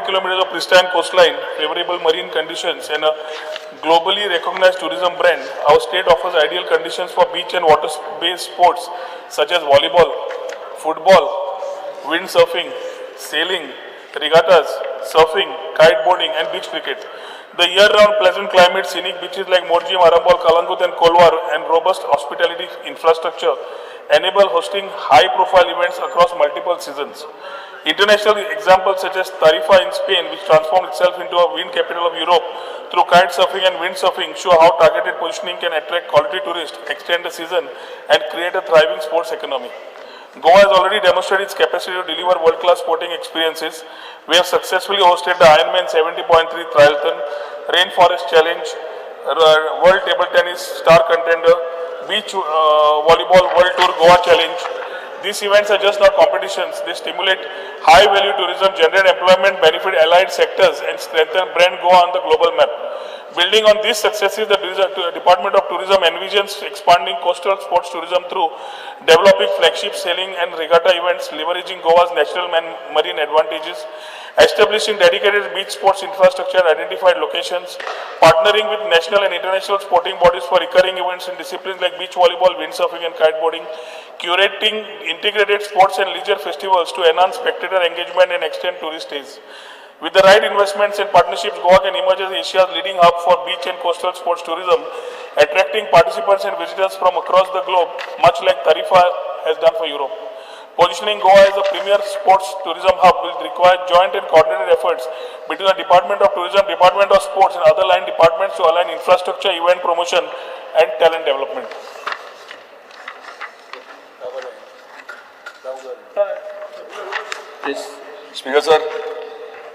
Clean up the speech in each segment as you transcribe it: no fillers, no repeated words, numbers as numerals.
kilometers of pristine coastline, favorable marine conditions, and a globally recognized tourism brand, our state offers ideal conditions for beach and water-based sports such as volleyball, football, windsurfing, sailing, regattas, surfing, kiteboarding, and beach cricket. The year-round pleasant climate, scenic beaches like Morjim, Arambol, Kalangut, and Kolwar, and robust hospitality infrastructure enable hosting high-profile events across multiple seasons. International examples such as Tarifa in Spain, which transformed itself into a wind capital of Europe through kite surfing and windsurfing, show how targeted positioning can attract quality tourists, extend the season, and create a thriving sports economy. Goa has already demonstrated its capacity to deliver world-class sporting experiences. We have successfully hosted the Ironman 70.3 Triathlon, Rainforest Challenge, World Table Tennis Star Contender, Beach Volleyball World Tour Goa Challenge. These events are just not competitions. They stimulate high-value tourism, generate employment, benefit allied sectors, and strengthen brand Goa on the global map. Building on these successes, the Department of Tourism envisions expanding coastal sports tourism through developing flagship sailing and regatta events, leveraging Goa's natural and marine advantages, establishing dedicated beach sports infrastructure at identified locations, partnering with national and international sporting bodies for recurring events in disciplines like beach volleyball, windsurfing, and kiteboarding, curating integrated sports and leisure festivals to enhance spectator engagement and extend tourist stays. With the right investments and partnerships, Goa can emerge as Asia's leading hub for beach and coastal sports tourism, attracting participants and visitors from across the globe, much like Tarifa has done for Europe. Positioning Goa as a premier sports tourism hub will require joint and coordinated efforts between the Department of Tourism, Department of Sports, and other line departments to align infrastructure, event promotion, and talent development. Speaker sir,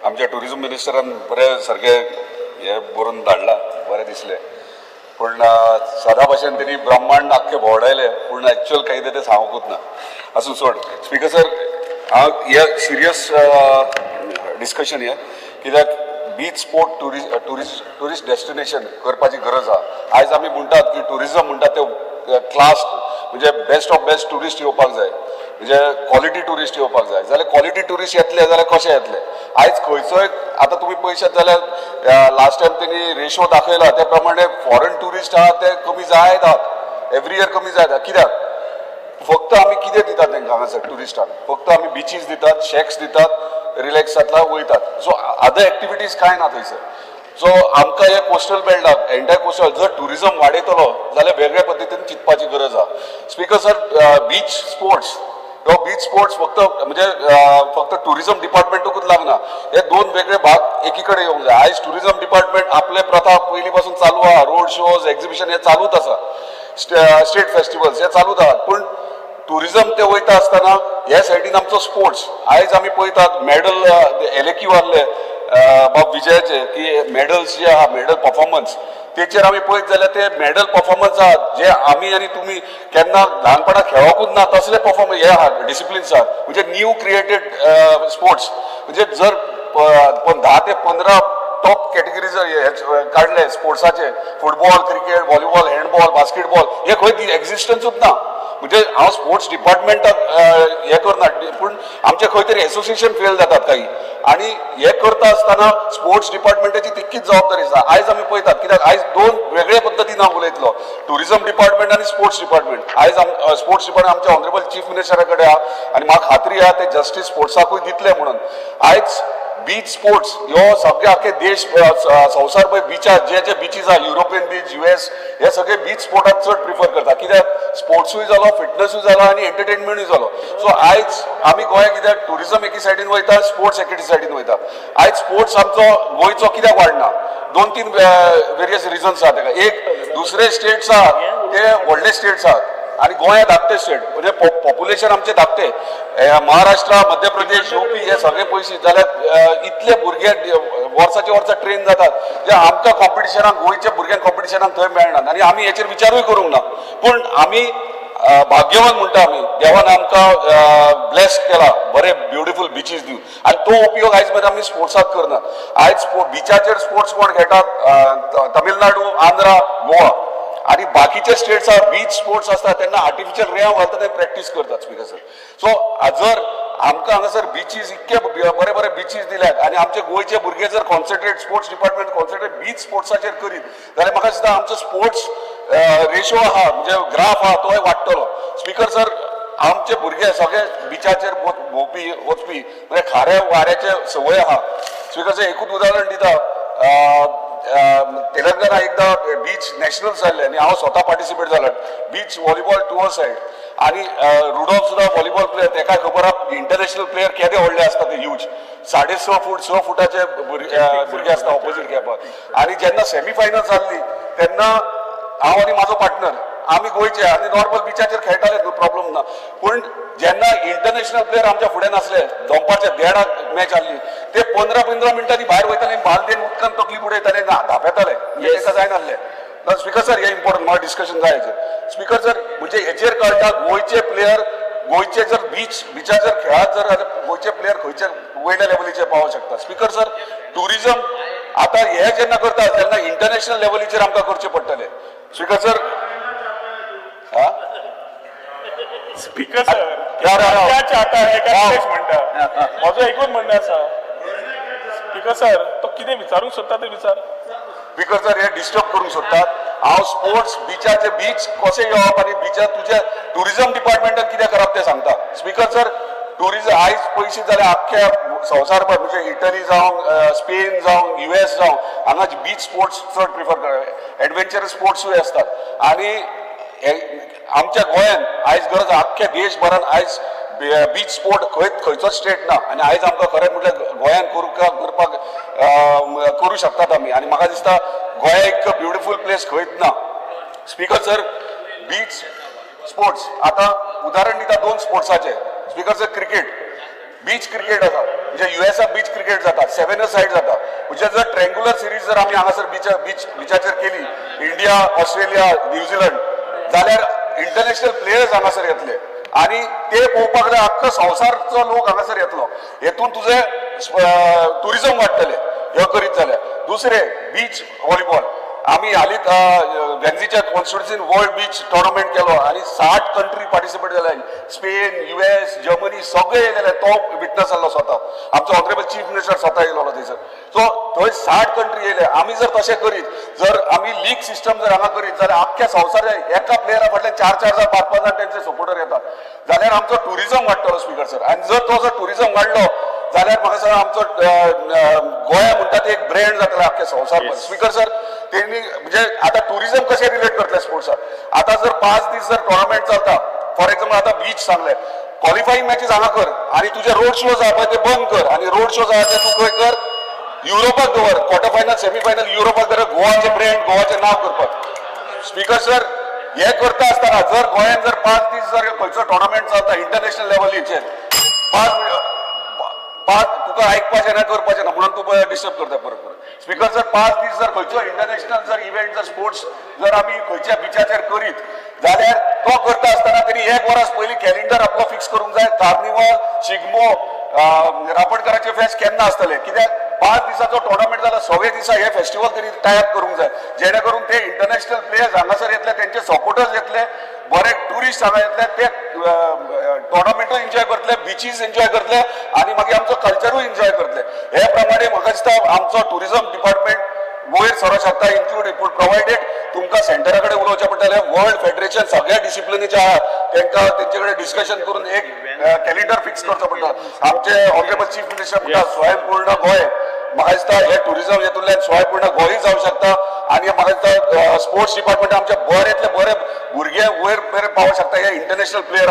आमच्या tourism मिनिस्टरान बरें सारकें हें बरोवन धाडलां, बरें दिसलें. पूण सदा भाशेन तेणी ब्रह्मांड आख्खें भोंवडायलें, पूण एक्चुअल कांय कितें तें सांगूंकूच ना. आसूं, सोड. स्पीकर सर, हांव हे सिरियस डिस्कशन हें, कित्याक beach sport tourist destination करपाची गरज आहा. आयज आमी म्हणटात की टुरिझम म्हणटात ते क्लास, म्हणजे बेस्ट ऑफ बेस्ट टुरिस्ट येवपाक जाय, म्हणजे क्वॉलिटी टुरिस्ट येवपाक जाय. जाल्यार क्वॉलिटी टुरिस्ट येतले जाल्यार कशे येतले? आयज खंयचोय, आतां तुमी पळयशात जाल्यार लास्ट टायम तेणी रेशो दाखयला त्या प्रमाणे फॉरेन टुरिस्ट आहा ते कमी जायत आहात, एवरी इयर कमी जायत आहात. कित्याक? फक्त आमी कितें दितात तांकां हांगासर टुरिस्टांक? फक्त आमी बिचीस दितात, शॅक्स दितात, रिलॅक्स जातला वयतात. सो अदर एक्टिविटीज कांय ना थंयसर. सो आमकां हे कोस्टल बेल्टाक, एंटायर कोस्टल जर टुरिझम वाडयतलो जाल्यार वेगळ्या पद्दतीन चिंतपाची गरज आहा. स्पीकर सर, बीच स्पोर्ट्स हो बीच स्पोर्ट्स फक्त म्हणजे फक्त टुरिझम डिपार्टमेंटूच लागना, हे दोन वेगळे भाग एकी कडेन येवंक जाय. आयज टुरिझम डिपार्टमेंट आपले प्रथा पयलीं पासून चालू आहा, रोड शोज, एक्झिबिशन हे चालूच आसा, स्टेट फेस्टिवल्स हे चालूच आहात. पूण टुरिझम ते वयता आसतना ह्या सायडीन आमचो स्पोर्ट्स, आयज आमी पळयतात मेडल एलेक्यू आहले बाब विजयाचे की मेडल्स जे आहा, मेडल परफॉर्मन्स तेचेर आमी पळयत जाल्यार ते मेडल परफॉर्मन्स आहात जे आमी आनी तुमी केन्ना ल्हानपणा खेळोकूच ना तसले परफॉर्मन्स हे आहात, डिसिप्लिन्स आहात. म्हणजे न्यू क्रिएटेड स्पोर्ट्स, म्हणजे जर 10 ते 15 टॉप कॅटेगरी जर हे काडले स्पोर्ट्साचे, football, cricket, volleyball, handball, basketball, हे खंय एक्झिस्टन्सूच ना. म्हणजे हांव स्पोर्ट्स डिपार्टमेंटाक हे करना, पूण आमचे खंय तरी एसोसिएशन फेल जातात काही आणि हे करता आसतना स्पोर्ट्स डिपार्टमेंटाची तितकीच जबाबदारी आसा. आयज आमी पळयतात, कित्याक आयज दोन वेगळे पद्दतीन हांव उलयतलो, टुरिझम डिपार्टमेंट आनी स्पोर्ट्स डिपार्टमेंट. आयज स्पोर्ट्स डिपार्टमेंट आमच्या ऑनरेबल चीफ मिनिस्टरा कडेन आहा आनी म्हाका खात्री आहा ते जस्टीस स्पोर्ट्साकूय दितले म्हणून. आयज बीच स्पोर्ट्स ह्यो सगळे आख्खे देश संवसार पळय बिचार जे जे बिचीस आहा, युरोपियन बीच, युएस, हे सगळे बीच स्पोर्टाक चड प्रिफर करता. कित्याक स्पोर्ट्सूय जालो, फिटनसूय जालो आनी एंटरटेनमेंटूय जालो. सो आयज आमी गोंया कित्याक टुरिझम एकी सायडीन वयता, स्पोर्ट्स एकी सायडीन वयता. आयज स्पोर्ट्स आमचो गोंयचो कित्याक वाडना? दोन तीन वेरियस रिजन्स आहा तेका. एक, दुसरे स्टेट्स आहात ते व्हडले स्टेट्स आहात आणि गोंया धाकटे स्टेट, म्हणजे पॉप्युलेशन आमचे धाकटे. महाराष्ट्र, मध्य प्रदेश, युपी हे सगळे पयशे जाल्यार इतले भुरगे वर्साचे वर्सा ट्रेन जातात जे आमकां कॉम्पिटिशनाक, गोंयच्या भुरग्यांक कॉम्पिटिशनाक थंय मेळना आनी आमी हेचेर विचारूय करूंक ना. पूण आमी भाग्यवान म्हणटा आमी, देवान आमकां ब्लेस केला बरे ब्युटिफूल बिचीस दिवन आनी तो उपयोग आयज मेरेन आमी स्पोर्ट्साक करना. आयज बिचाचेर स्पोर्ट्स कोण खेळटात? तमिळनाडू, आंध्रा, गोवा आणि बाकीचे स्टेट्स आहा, बीच स्पोर्ट्स आसता तेन्ना आर्टिफिशियल रेंव घालता, ते प्रॅक्टीस करतात. स्पीकर सर, सो जर आमकां हांगासर बिचीस इतके बरे बरे बिचीस दिल्यात आनी आमचे गोंयचे भुरगे जर concentrate, sports department concentrate beach स्पोर्ट्साचेर करीत जाल्यार म्हाका दिसता आमचो स्पोर्ट्स रेशो आहा, म्हणजे ग्राफ आहा, तोय वाडटलो. स्पीकर सर, आमचे भुरगे सगळे बिचाचेर भोंवपी वचपी, म्हणजे खाऱ्या वाऱ्याचे संवय आहा. स्पीकर सर, एकूच उदाहरण दिता. तेलंगणा एकदां बीच नॅशनल जाल्ले आनी हांव स्वता पार्टिसिपेट जालो बीच व्हॉलीबॉल टू सायड. आनी रुडॉल्फ सुद्दां व्हॉलीबॉल प्लेयर, तेका खबर आहा इंटरनॅशनल प्लेयर केदे व्हडले आसता ते, ह्यूज 6.5 फूट, 6 फुटाचे भुरगे आसता ऑपोजीट खेळपाक. आनी जेन्ना सेमीफायनल जाल्ली तेन्ना हांव आनी म्हाजो पार्टनर, आमी गोंयचे आनी नॉर्मल बिचाचेर खेळटाले, प्रॉब्लम ना. पूण जेन्ना इंटरनॅशनल प्लेयर आमच्या फुड्यान आसले, दनपारच्या देडाक मॅच आहली, ते 15 15 मिनटांनी भायर वयताले, बालदेन उदकान तकली बुडयताले ना धांपेताले. म्हणजे तेका जायनासले. स्पीकर सर, हे इम्पॉर्टंट म्हाका डिस्कशन जाय हेचेर. स्पीकर सर, म्हणजे हेचेर कळटा, गोंयचे प्लेयर गोंयचे जर बिचाचेर खेळात जर जाल्यार गोंयचे प्लेयर खंयचे वयल्या लेवलीचेर पावोंक शकता. स्पीकर सर, टुरिझम आता हे जेन्ना करता तेन्ना इंटरनॅशनल लेवलीचेर आमकां करचें पडटलें. स्पीकर सर, हा. स्पीकर सर, राव, राव, राव. क्या चाहता है काय? राव. कितेंच म्हणटा. म्हजो एकूच म्हणणें आसा स्पीकर सर, तो कितें विचारूंक सोदता तें विचार. स्पीकर सर, हे डिस्टर्ब करूंक सोदतात. हांव स्पोर्ट्स बिचाचे, बीच कशें येवप आनी बिचार तुज्या टुरिझम डिपार्टमेंटान कितें करप तें सांगता. स्पीकर सर, टुरिझम आयज पयशे जाल्यार आख्ख्या संवसारभर, म्हणजे इटली जावं, स्पेन जावं, युएस जावं, हांगा बीच स्पोर्ट्स चड प्रिफर कर, एडवेंचरस स्पोर्ट्सूय आसतात. आनी आमच्या गोंयान आयज गरज, आख्ख्या देशभरान आयज बीच स्पोर्ट खंय खंयचोच स्टेट ना. आनी आयज आमकां खरें म्हटल्यार गोंयान करूंक करपाक करूं शकतात आमी. आनी म्हाका दिसता गोंया इतको ब्युटिफूल प्लेस खंयच ना. स्पीकर सर, बीच स्पोर्ट्स आतां उदाहरण दिता दोन स्पोर्ट्साचे. Speaker sir, cricket, beach cricket आसा, म्हणजे युएसाक बीच क्रिकेट जाता, सेवन अ सायड जाता. म्हणजे जर ट्रेंगुलर सिरीज जर आमी हांगासर बिचाचेर केली, इंडिया, ऑस्ट्रेलिया, न्यूझीलंड, जाल्यार इंटरनॅशनल प्लेयर्स हांगासर येतले आनी ते पळोवपाक जाल्यार अख्खो संवसारचो लोक हांगासर येतलो. हेतून तुजें टुरिझम वाडटलें ह्यो करीत जाल्यार. दुसरें, बीच व्हॉलीबॉल. आमी हालींच वेन्झीच्या कॉन्स्टिट्युन्सीन वर्ल्ड बीच टोर्नामेंट केलो आनी 60 कंट्री पार्टिसिपेट जाले. स्पेन, युएस, जर्मनी सगळे येयलेले. तो विटनस आसलो स्वता, आमचो ऑनरेबल चीफ मिनिस्टर स्वता येयलेलो थंयसर. सो थंय 60 कंट्री येयले. आमी जर तशें करीत, जर आमी लीग सिस्टम जर हांगा करीत जाल्यार आख्ख्या संवसार एका प्लेयरा फाटल्यान चार चार जाण, पांच पांच जाण तेंचे सपोर्टर येतात, जाल्यार आमचो टुरिझम वाडटलो स्पीकर सर. आनी जर तो जर टुरिझम वाडलो जाल्यार म्हाका दिसता आमचो गोंया म्हणटा ते एक ब्रँड जातलो आख्ख्या संवसारभर. स्पीकर सर, तेणी म्हणजे आतां टुरिझम कशें रिलेट करतले स्पोर्ट्साक? आतां जर 5 दीस जर टोर्नामेंट चलता, फॉर एक्झाम्पल आतां बीच सांगले, क्वॉलिफाईंग मॅचीस हांगा कर आनी तुजे रोड शो आहा पळय ते बंद कर आनी रोड शो आहा ते तूं खंय कर? युरोपाक दवर. क्वॉर्टर फायनल, सेमीफायनल युरोपाक दवर, गोवाचे ब्रँड, गोवाचें नांव करपाक. स्पीकर सर, हे करता आसतना जर गोंयांत जर 5 दीस जर खंयचो टोर्नामेंट चलता इंटरनॅशनल लेवलीचेर, पांच पांच, तुका आयकपाचें ना, करपाचें ना, म्हणून तूं डिस्टर्ब करता परत परत. स्पीकर सर, 5 दीस जर खंयचो इंटरनॅशनल जर इव्हेंट, जर स्पोर्ट्स जर आमी खंयच्या बिचाचेर करीत जाल्यार तो करता आसतना तेणी एक वरस पयलीं कॅलेंडर आपलो फिक्स करूंक जाय. कार्निवल, शिगमो, रापणकाराचे फेस्त केन्ना आसतले. कित्याक 5 दिसाचो टोर्नामेंट जाल्यार सवे दिसा हे फेस्टिवल तरी टायप करूंक जाय, जेणे करून ते इंटरनॅशनल प्लेयर्स हांगासर येतले, तेंचे सपोर्टर्स येतले, बरे ट्युरिस्ट हांगा येतले, ते टोर्नामेंटूय एन्जॉय करतले, बिचीस एन्जॉय करतले आनी मागीर आमचो कल्चरूय एन्जॉय करतले. हे प्रमाणे म्हाका दिसता आमचो टुरिझम डिपार्टमेंट वयर सरोंक शकता, इन्क्लूड प्रोवायडेड तुमकां सेंटरा कडेन उलोवचें पडटलें. वर्ल्ड फेडरेशन सगळ्या डिसिप्लिनीचे आहा, तांकां तेंचे कडेन डिस्कशन करून एक कॅलेंडर फिक्स करचो पडटा. आमचे ऑनरेबल चीफ मिनिस्टर म्हणटा स्वयंपूर्ण गोंय. म्हाका दिसता हे टुरिझम हेतूंतल्यान स्वयंपूर्ण गोंय जावं शकता आनी म्हाका दिसता स्पोर्ट्स डिपार्टमेंट आमच्या बरेंतले बरे भुरगे वयर मेरेन पावोंक शकता, हे इंटरनॅशनल प्लेयर.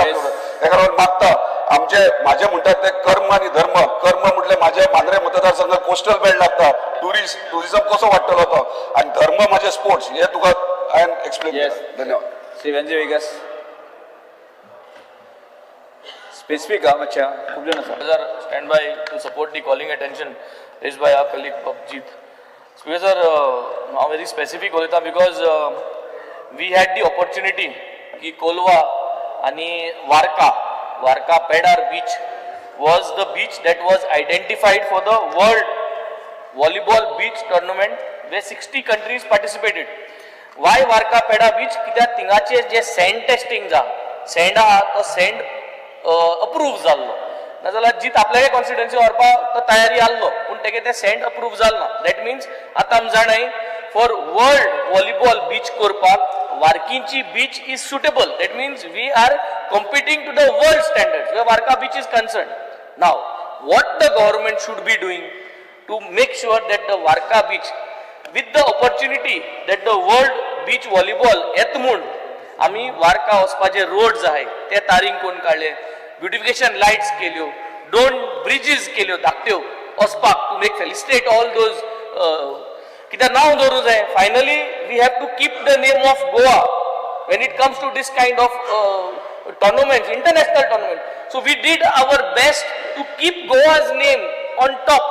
ताका लागून मागता, आमचे माझे म्हणटात ते कर्म आनी धर्म. कर्म म्हटल्यार माझे मांद्रे मतदारसंघ कोस्टल बेल्ट लागता, टुरिझम कसो वाडटलो तो, आनी धर्म माझे स्पोर्ट्स. हे तुका हांवें एक्सप्लेन. धन्यवाद. श्री वेन्झी वेगस, स्पेसिफीक हा मातशें, खूब जाण आसा. Sir, stand by to support the calling attention raised by our colleague Babjeet. Speaker sir, हांव very specific उलयता because we had the opportunity की कोलवा आनी Varca, Varca पेडार beach was the beach that was identified for the world volleyball beach tournament where 60 countries participated. Why Varca Peda beach? कित्याक थिंगाचे जे send testing जा, send आहा तो send approve जाल्लो. नाजाल्यार जीत आपल्यागे कॉन्स्टिट्युएन्सी व्हरपाक तो तयारी आहलो पूण तेगे तें सँड अप्रूव जाल ना. That means आतां आमी जाणाय फॉर वर्ल्ड व्हॉलीबॉल बीच करपाक वार्कींची beach is suitable. That means we are competing to the world standards where Varca beach is concern. Now what the government should be doing to make sure that the Varca beach with the opportunity that the world beach volleyball येत म्हूण आमी वार्का वचपाचे roads आहाय ते तारींग कोण काडले, beautification lights केल्यो, दोन ब्रिजीस केल्यो धाकट्यो वचपाक to make felicitate all those. कित्याक नांव दवरूं जाय. Finally we have to keep the name of Goa when it comes to this kind of tournaments, international tournament. So we did our best to keep Goa's name on top.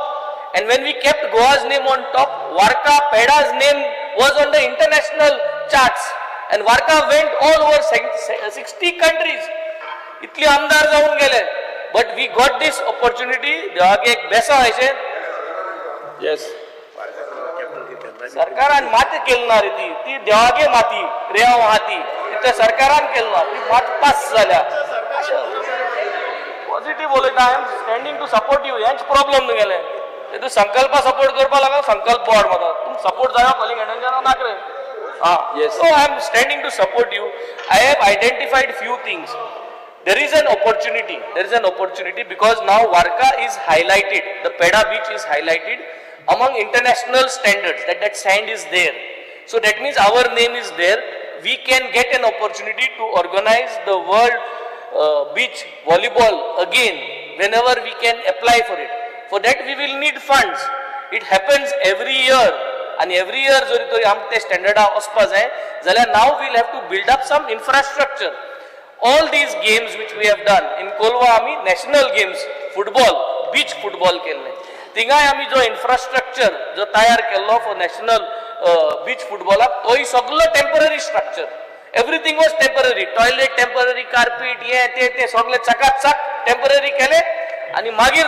And when we kept Goa's name on top, Varca Peda's name was on the international charts. And Varca went all over 60 countries. इतले आमदार जावन गेले. But we got this opportunity. देवाक एक बेसांव अशें. Yes. सरकारान माती केली ना रे. ती ती देवागे माती रेंव आहा ती त्या सरकारान केली ना. ती मात पास जाल्या. पॉझिटिव्ह उलयता. I am standing to support you. हेंच प्रॉब्लम तुगेलें. ते तूं संकल्पा सपोर्ट करपा लागला. संकल्प बोर्ड म्हाका तूं सपोर्ट जाय कॉलिंग अटेन्शन नाक रे. Ah. Yes. So I am standing to support you. I have identified few things. There is an opportunity. There is an opportunity because now Varca is highlighted. The Peda beach is highlighted among international standards. That sand is there. So that means our name is there. We can get an opportunity to organize the world beach volleyball again whenever we can apply for it. For that we will need funds. It happens every year. आणि every year जरी तरी आमकां ते स्टँडर्डा वचपा जाय जाल्यार now we'll have to build up some infrastructure. All these games which we have done in Colva, आमी national games football, beach football केल्ले, थिंगाय आमी जो इन्फ्रास्ट्रक्चर जो तयार केल्लो फॉर नॅशनल बीच फुटबॉलाक, तोय सगलो temporary structure. Everything was temporary. Toilet temporary, carpet हे ते ते सगळे चकाचक टेम्पररी केले आणि मागीर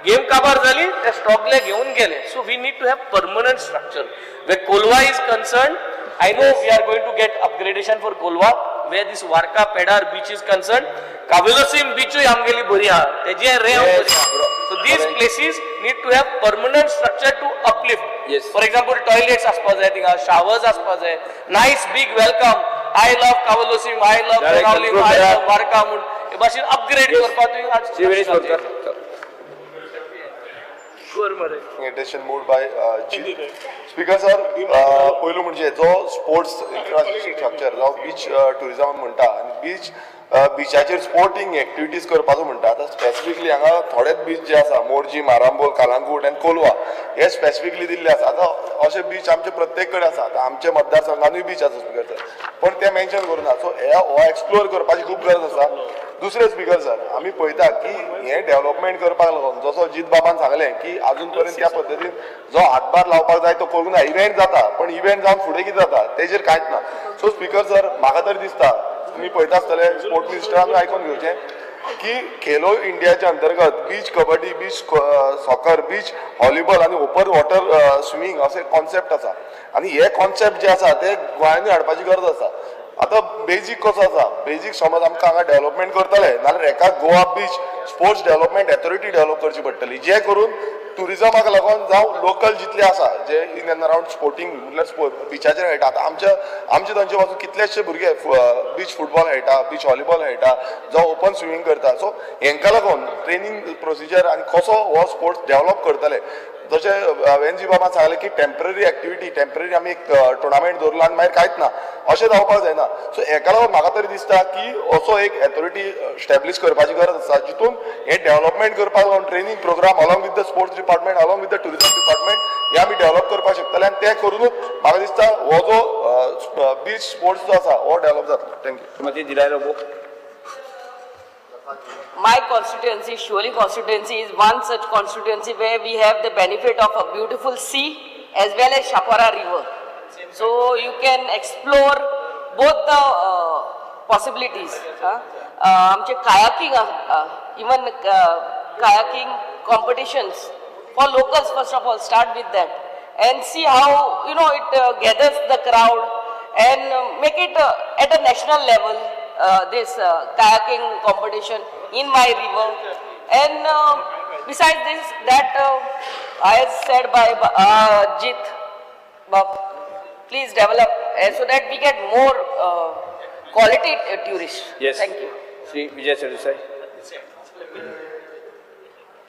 गेम काबार जाली ते सगळे घेवन गेले. So we need to have permanent structure. Where Colva is concern, I know we are going to get upgradation for Colva. Where this Varca Pedar beach is concern, Cavelossim बिचूय आमगेली बरी आहा, तेजे रेंव बरी आहा. So these places need to have permanent structure to uplift. For example, toilets आसपा जाय थिंगा, शावर्स आसपा जाय, nice big welcome, "I love Cavelossim, I love Direct Benaulim, conclude I करा. लव्ह वार्का" म्हूण हे भाशेन अपग्रेड करपाक तुवें. श्री विनेश बोरकर. कर मरे. Attention moved by Jeet. Speaker sir, पयलू म्हणजे जो स्पोर्ट्स इन्फ्रास्ट्रक्चर जावं बीच टुरिजम म्हणटा आनी बीच बिचाचेर स्पोर्टींग एक्टिविटीज करपाचो म्हणटा. आतां स्पेसिफिकली हांगा थोडेच बीच जे आसा, मोरजी, मारांबोल, कालांगूट आनी कोलवा हे स्पेसिफिकली दिल्ले आसा. आतां अशे बीच आमचे प्रत्येक कडेन आसा. आतां आमच्या मतदारसंघानूय बीच आसा स्पीकर सर, पण ते मेन्शन करूं ना. सो हे हो एक्सप्लोर करपाची खूब गरज आसा. दुसरें स्पीकर सर, आमी पळयता की हें डेव्हलपमेंट करपाक लागून जसो जीत बाबान सांगलें की अजून पर्यंत त्या पद्दतीन जो हातभार लावपाक जाय तो करूंक ना. इव्हेंट जाता, पण इव्हेंट जावन फुडें कितें जाता तेजेर कांयच ना. सो स्पीकर सर, म्हाका तरी दिसता तुमी पळयता आसतले, स्पोर्ट मिनिस्टरान आयकोन घेवचें की खेलो इंडियाच्या अंतर्गत beach kabaddi, beach soccer, beach volleyball आनी ओपन वॉटर स्विमींग असे कॉन्सेप्ट आसा आनी हे कॉन्सेप्ट जे आसा ते गोंयांनी हाडपाची गरज आसा. आतां बेजीक कसो आसा, बेजीक समज आमकां हांगा डेव्हलपमेंट करतले नाल्यार एका Goa beach sports development authority develop करची पडटली, जे करून टुरिजमाक लागून जावं लोकल जितले आसा जे in and around sporting म्हटल्यार बिचाचेर खेळटा. आतां आमच्या तांचे पासून कितलेशे भुरगे बीच फुटबॉल खेळटा, बीच व्हॉलीबॉल खेळटा, जावं ओपन स्विमींग करता. सो हेंकां लागून ट्रेनींग प्रोसिजर आनी कसो हो स्पोर्ट्स डेव्हलप करतले. जशें एन जी बाबान सांगलें की टेम्पररी एक्टिविटी, टेम्पररी आमी एक टुर्नामेंट दवरला आनी मागीर कांयच ना अशें जावपाक जायना. सो हेका लागून म्हाका तरी दिसता की असो एक एथॉरिटी स्टॅब्लिश करपाची गरज आसा, जितून हे डेव्हलपमेंट करपाक लागून training program along with the sports department, along with the tourism department हे आमी डेव्हलप करपाक शकतले आनी तें करुनूच म्हाका दिसता हो जो बीच स्पोर्ट्स जो आसा हो डेव्हलप जातलो. Thank you. Shrimati दिलाय Lobo. My constituency, Siolim constituency, is one such constituency where we have the benefit of a beautiful sea as well as Chapora River. So you can explore both the possibilities. Huh? आमचे kayaking, even kayaking competitions for locals, first of all, start with that and see how it gathers the crowd and make it at a national level, this kayaking competition in my river. And besides this, that as said by Jeet, Bob, please develop so that we get more quality tourists. Yes. Thank you. Shri Vijay Sardesai.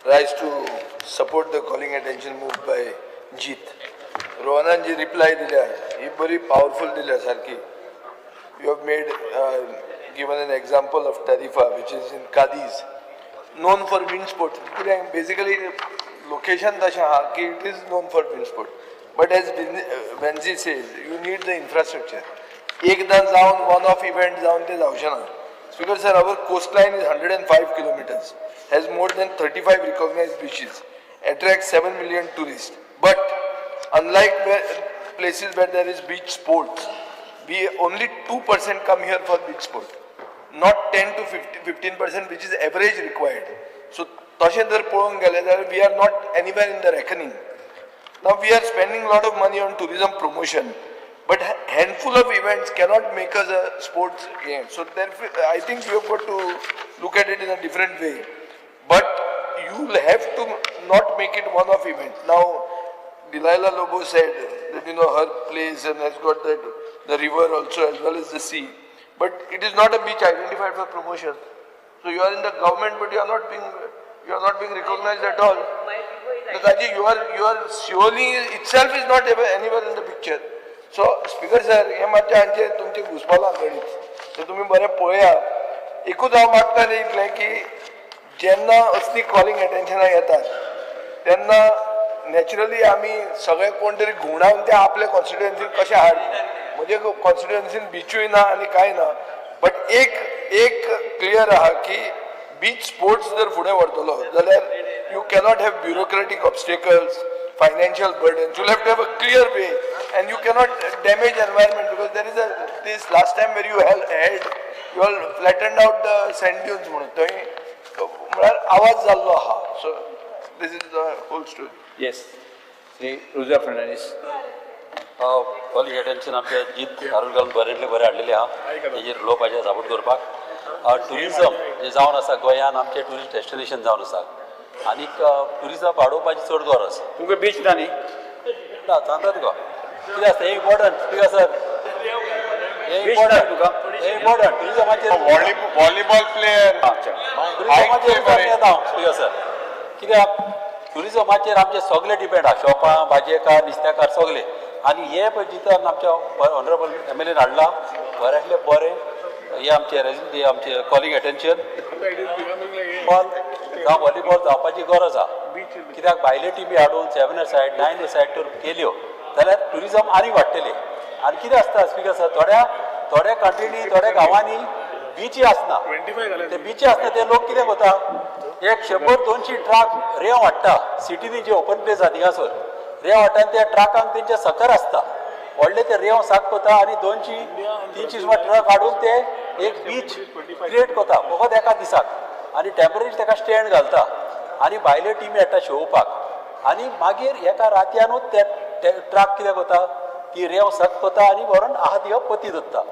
Rise to support the calling attention moved by Jeet. रोहनान ji reply दिल्या ही बरी powerful दिल्या सारकी. You have made given an example of Tarifa, which is in Cadiz, known for wind sports. कित्याक basically location तशें आहा की it is known for wind sport, but as Venzy says, you need the infrastructure. एकदां जावन one of event जावन तें जावचें ना. Speaker sir, our coastline is 105 kilometers, has more than 35 recognized beaches, attracts 7 million tourists. But unlike places where there is beach sports, we only 2% come here for beach sport, not 10 to 15%, which is average required. So तशें जर पळोवंक गेलें जाल्यार we are not anywhere in the reckoning. Now we are spending a lot of money on tourism promotion, but handful of events cannot make us a sports game. So therefore, I think we have got to look at it in a different way. But you will have to not make it one-off event. Now, Delilah Lobo said that her place and has got that the river also as well as the sea. But it is not a beach identified for promotion. So you are in the government, but you are not being recognized at all. Nataji, you are surely itself is not anywhere in the picture. So Speaker sir, हे मातशें आमचें तुमचें घुसपालां गणीत. So तुमी बरें पळया. एकूच हांव मागता न्ही इतलें की जेन्ना असली कॉलिंग एटेन्शनां येतात तेन्ना नॅचरली आमी सगळे कोण तरी घुंवडावन ते आपले कॉन्स्टिट्युएन्सीन कशें हाड, म्हजे कॉन्स्टिट्युएन्सीन बिचूय ना आनी कांय ना, बट एक एक क्लियर आहा की बीच स्पोर्ट्स जर फुडें व्हरतलो जाल्यार you cannot have bureaucratic obstacles, financial burdens. You'll have to have a clear way, and you cannot damage environment, because there is a this last time where you held you all flattened out the sand dunes म्हणून थंय म्हळ्यार आवाज जाल्लो आहा. So this is the whole story. Yes. Shri Rudra Fernandes. Calling attention आमच्या जीत आरोलकारान बरेंतले बरें हाडलेलें आहा, तेजेर उलोवपाचें सपोर्ट करपाक. टुरिजम जें जावन आसा गोंयान, आमचें ट्युरिस्ट डेस्टिनेशन जावन आसा आनीक टुरिजम वाडोवपाची चड गरज. तुमकां बीच ना न्ही? ना, सांगता तुका कितें आसता हें इम्पॉर्टंट. स्पीकर सर, हें इम्पॉर्टंट तुका, हें इम्पॉर्टंट टुरिजमाचेर. व्हॉलीबॉल प्लेयर टुरिजमाचेर येता हांव स्पीकर सर, कित्याक टुरिजमाचेर आमचे सगळे डिपेंड आहा, शॉपां, भाजयेकार, नुस्तेकार सगळे. आनी हे पळय जितान आमच्या ऑनरेबल एम एल एन हाडलां बऱ्यांतलें बरें. हे आमचे आमचे कॉलिंग एटेन्शन बॉल जावं व्हॉलीबॉल जावपाची गरज आहा, कित्याक भायल्यो टिमी हाडून 7 a side 9 a side तर केल्यो जाल्यार टुरिजम आनी वाडटलें. आनी कितें आसता स्पीकर सर, थोड्या थोड्या कंट्रीनी थोड्या गांवांनी बिची आसना, ते बिची आसना ते लोक कितें करता, एक 100-200 ट्रक रेंव हाडटा सिटीनी, जे ओपन प्लेस आहा थिंगासर रेंव हाडटा आनी त्या ट्रकांक तेंचे सकर आसता व्हडले, ते रेंव साक करता आनी 200-300 सुमार ट्रक हाडून ते एक बीच क्रिएट करता फकत एका दिसाक, आनी टेम्पररी ताका स्टँड घालता आनी भायल्यो टिमी हाडटा शोवपाक, आनी मागीर एका रातयानूच ते ट्रक कितें करता, ती रेंव सक करता आनी व्हरून आहा ती पती दवरता,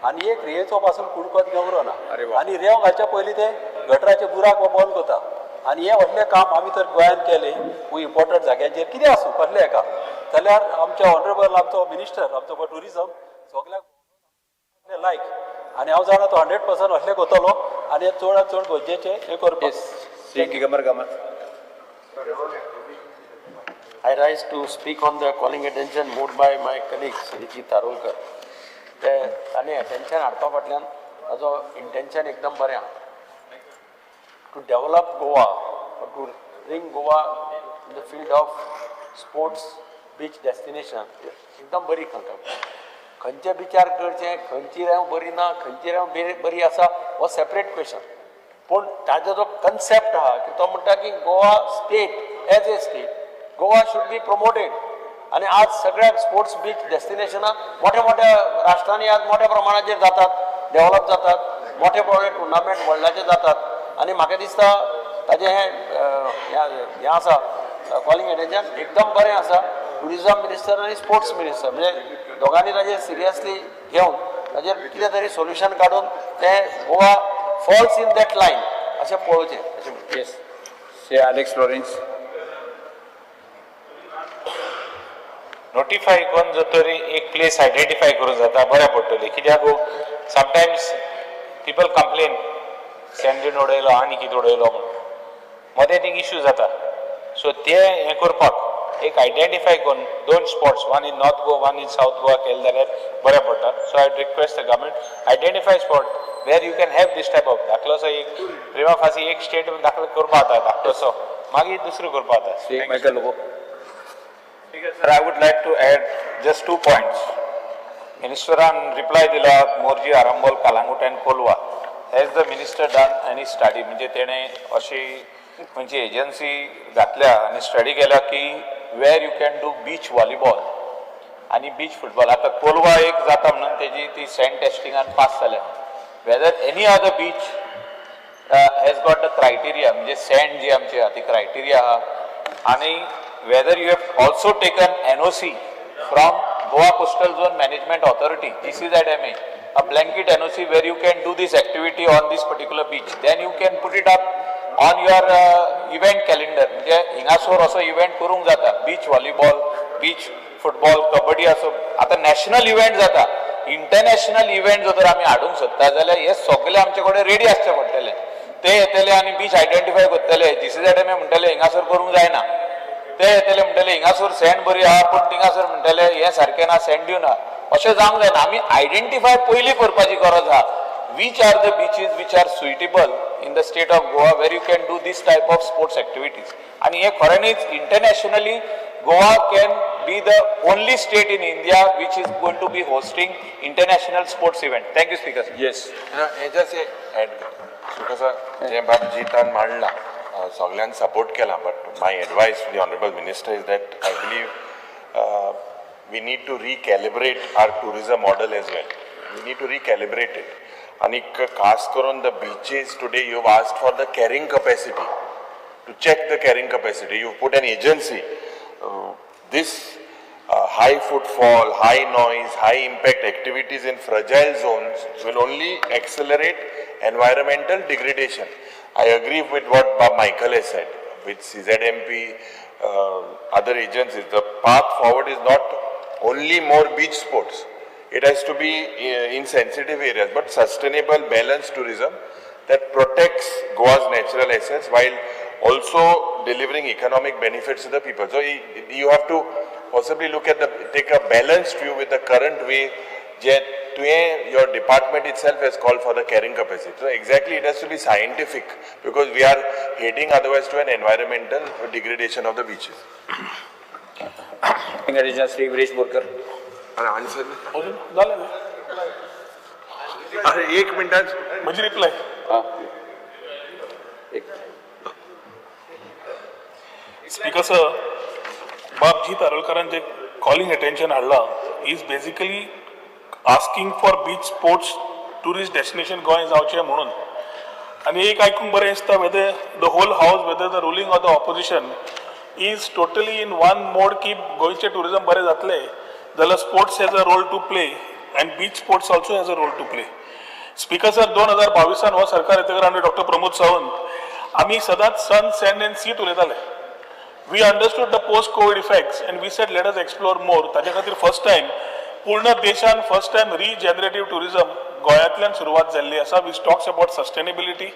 आनी एक रेंवेचो पासून कुडको थिंगा उरना, आनी रेंव घालच्या पयलीं ते गटराचे बुराक बंद करता. आनी हें व्हडलें काम आमी तर गोंयांत केलें, खूब इम्पॉर्टंट जाग्यांचेर कितें आसूं कसलें एका जाल्यार आमच्या ऑनरेबल आमचो मिनिस्टर आमचो टुरिजम सगळ्याक लायक, आनी हांव जाणा तो 100% असलें करतलो आनी हें चडांत चड गरजेचें हें करपाक. Shri Digambar Kamat. I rise to speak on the calling attention moved by my colleague Shri Jeet Arolkar. ते तांणी attention हाडपा फाटल्यान ताजो intention एकदम बरें आहा. To develop Goa or to bring Goa in the field of sports beach destination एकदम बरी संकल्पना. खंयचे विचार करचे, खंयची रेंव बरी ना, खंयची रेंव बरी आसा हो सेपरेट क्वेश्चन. पूण ताजो जो कन्सेप्ट आहा की तो म्हणटा की Goa state as a state, Goa should be promoted. आनी आज सगळ्याक स्पोर्ट्स बीच डेस्टिनेशनां मोठ्या मोठ्या राष्ट्रांनी आज मोठ्या प्रमाणाचेर जातात, डेव्हलप जातात, मोठे मोठे टुर्नामेंट वर्ल्डाचे जातात. आनी म्हाका दिसता ताजें हें हें आसा कॉलिंग एटेन्शन एकदम बरें आसा. टुरिजम मिनिस्टर आनी स्पोर्ट्स मिनिस्टर म्हणजे दोगांनी ताजेर सिरियसली घेवन ताजेर कितें तरी सोल्युशन काडून तें Goa falls in that line अशें पळोवचें अशें. Yes. Shri Alex Lawrence. Notify करून जर तरी एक प्लेस आयडेंटिफाय करूं जाता, बरें पडटलें. कित्याक समटायम्स पिपल कंप्लेन, सँडीन उडयलो आनी कितें उडयलो म्हणून मदें थिंग इश्यू जाता. सो ते हें करपाक एक आयडेंटिफाय करून दोन spots, one in North Goa, one in South Goa केले जाल्यार बरें पडटा. So I request the government, identify spot where you can have this type of धाकलोसो एक प्रिमा फासी एक स्टेट दाखलो करपा जाता, धाकटोसो, मागीर दुसरो करपा जाता. Shri Michael Lobo. Sir, I would like to add just two points. मिनिस्टरान reply दिला Morjim, Arambol, Calangute and Colva. Has the minister done any study? म्हणजे तेणें अशी खंयची एजन्सी घातल्या आनी स्टडी केल्या की where you can do beach volleyball आनी बीच फुटबॉल? आतां कोलवा एक जाता म्हणून तेजी ती सँड टेस्टिंगान पास जाल्या. Whether any other beach has got the criteria, म्हणजे सँड जी आमची आहा ती क्रायटेरिया आहा, आनी whether you have also taken NOC from Goa Coastal Zone Management Authority, GCZMA, a blanket NOC where you can do this activity on this particular beach, then you can put it up on your event calendar. म्हणजे हिंगासोर असो event करूंक जाता, beach volleyball, beach football, kabaddi असो. आतां national event जाता, international event जर तर आमी हाडूंक सोदता जाल्यार हे सगळे आमचे कडेन रेडी आसचे पडटले. ते येतले आनी बीच आयडेंटिफाय करतले, जीसीझेडएमए म्हणटले हिंगासर करूंक जायना. ते येतले, म्हणटले हिंगासर सँड बरी आहा, पूण थिंगासर म्हणटले हें सारकें ना, सँड दिवना. अशें जावंक जायना. आमी आयडेंटिफाय पयलीं करपाची गरज आहा, which are the beaches which are suitable in the state of Goa where you can do this type of sports activities. आनी हे खऱ्यांनीच internationally Goa can be the only state in India which is going to be hosting international sports event. Thank you, Speaker. Yes. हें just add कर, कसं जें बाब जितान मांडलां, सगळ्यांक support केला, but my advice to the honourable minister is that I believe we need to recalibrate our tourism model as well. We need to recalibrate it. आनी खास करून the beaches today, you asked for the carrying capacity, to check the carrying capacity. You put an agency. This high footfall, high noise, high impact activities in fragile zones will only accelerate environmental degradation. I agree with what Bob Michael has said, with CZMP, other agencies. The path forward is not only more beach sports. It has to be in sensitive areas, but sustainable, balanced tourism that protects Goa's natural assets while also delivering economic benefits to the people. So you have to possibly look at the, take a balanced view with the current way जे तुवें, your department itself has called for the carrying capacity. So exactly it has to be scientific because we are heading otherwise to an environmental degradation of the beaches. Attention Shri Viresh Borkar. अरे answer अजून जालें न्ही? अरे, एक मिनटान. म्हजी reply. हां, एक. स्पीकर सर, बाब जीत आरोलकारान जे कॉलिंग अटेन्शन हाडला is basically asking for beach sports tourist destination Goa जावचें म्हणून. आनी एक आयकूंक बरें दिसता, whether the whole house, whether the ruling or the opposition, is totally in one mode की गोंयचें टुरिजम बरें जातलें जाल्यार sports has a role to play and beach sports also has a role to play. Speaker sir, 2022 हो सरकार येतकर आनी doctor Pramod Sawant, आमी सदांच सन, सँड अँड सीत उलयताले. We understood the post Covid effects and we said, let us explore more. ताच्या खातीर first time पूर्ण देशान फर्स्ट टायम रिजनरेटीव टुरिझम गोंयांतल्यान सुरवात जाल्ली आसा, which talks about sustainability,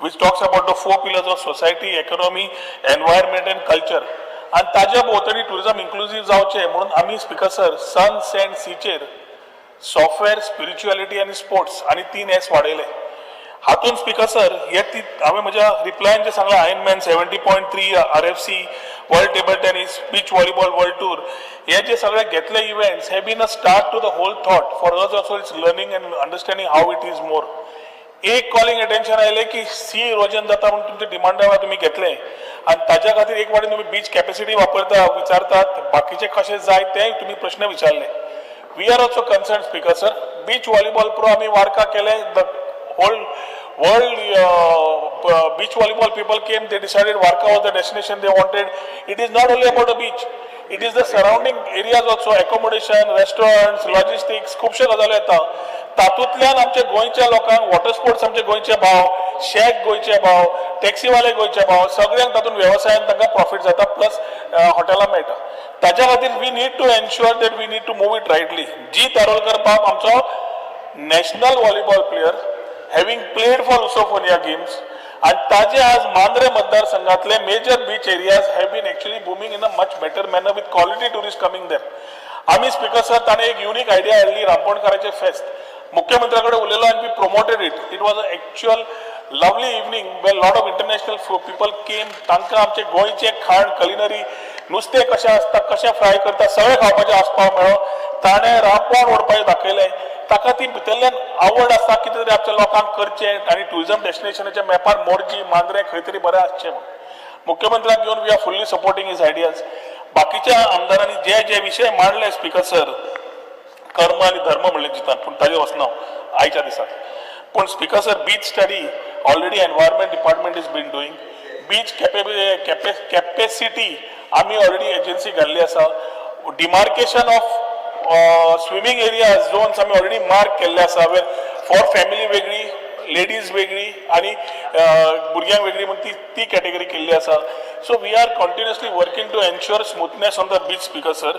which talks about the four pillars of society, economy, environment and culture. आनी ताज्या भोंवतणी टुरिझम इन्क्लुजीव जावचें म्हणून आमी, स्पिकर सर, सन, सँड, सीचेर सॉफ्टवेअर, स्पिरिच्युअलिटी आनी स्पोर्ट्स आनी तीन एस वाडयले. हातून, स्पिकर सर, हे ती हांवें म्हज्या रिप्लायन जे सांगलां, Ironman 70.3, RFC World Table Tennis, Beach Volleyball World Tour, हे जे सगळे घेतले events have been a start to the whole thought. For us also it's learning and understanding how it is more. एक calling attention आयलें की C erosion जाता म्हणून तुमचे डिमांडा तुमी घेतले आनी ताज्या खातीर एक वाटेन तुमी बीच कॅपॅसिटी वापरता, विचारतात, बाकीचे कशे जाय ते तुमी प्रश्न विचारले. We are also concerned, Speaker sir. Beach volleyball pro आमी वार्का केले. The whole world beach volleyball people came. They decided Varca was the destination they wanted. It is not only about a beach, it is the surrounding areas also, accommodation, restaurants, logistics, खुबशे गजाली येता. तातूंतल्यान आमच्या गोंयच्या लोकांक water sports, आमचे गोंयचे भाव, शॅक गोंयचे भाव, टॅक्सीवाले गोंयचे पाव, सगळ्यांक तातूंत वेवसायान तांकां प्रॉफीट जाता, प्लस हॉटेलां मेळटा. ताच्या खातीर we need to ensure that we need to move it rightly. Jeet Arolkar बाब आमचो national volleyball player, having played for Lusofonia Games, आनी ताजे आज मांद्रे मतदारसंघातले major beach areas have been actually booming in a much better manner with quality tourist coming there. आमी speaker sir, ताणें एक unique idea हाडली, रांपोणकाराचें फेस्त. मुख्यमंत्र्या कडेन उलयलो आनी we promoted it. It was a actual lovely evening where lot of international people came. तांकां आमचें गोंयचें खाण, कलिनरी, नुस्तें कशें आसता, कशें फ्राय करता, सगळें खावपाचें आसपाव मेळ्ळो. ताणें रांपोण ओडपाचें दाखयलें. ताका ती भितरल्यान आवड आसता कितें तरी आमच्या लोकांक करचें आनी ट्युरिजम डेस्टिनेशनाच्या मॅपार मोरजी, मांद्रें खंय तरी बरें आसचें म्हणून. मुख्यमंत्र्याक घेवन we are fully supporting his ideas. बाकीच्या आमदारांनी जे जे विशय मांडले स्पीकर सर, कर्म आनी धर्म म्हणले जितान, पूण ताजेर वचना हांव आयच्या दिसाक. पूण speaker sir, beach study already environment department is been doing. Beach capacity आमी ऑलरेडी एजन्सी घाल्ली आसा. Demarcation of swimming area zones आमी ऑलरेडी मार्क केल्ले आसा, वेर फॉर फॅमिली वेगळी, लेडीज वेगळी आनी भुरग्यांक वेगळी म्हूण ती ती कॅटेगरी केल्ली आसा. So we are continuously working to ensure smoothness on the beach. Speaker sir,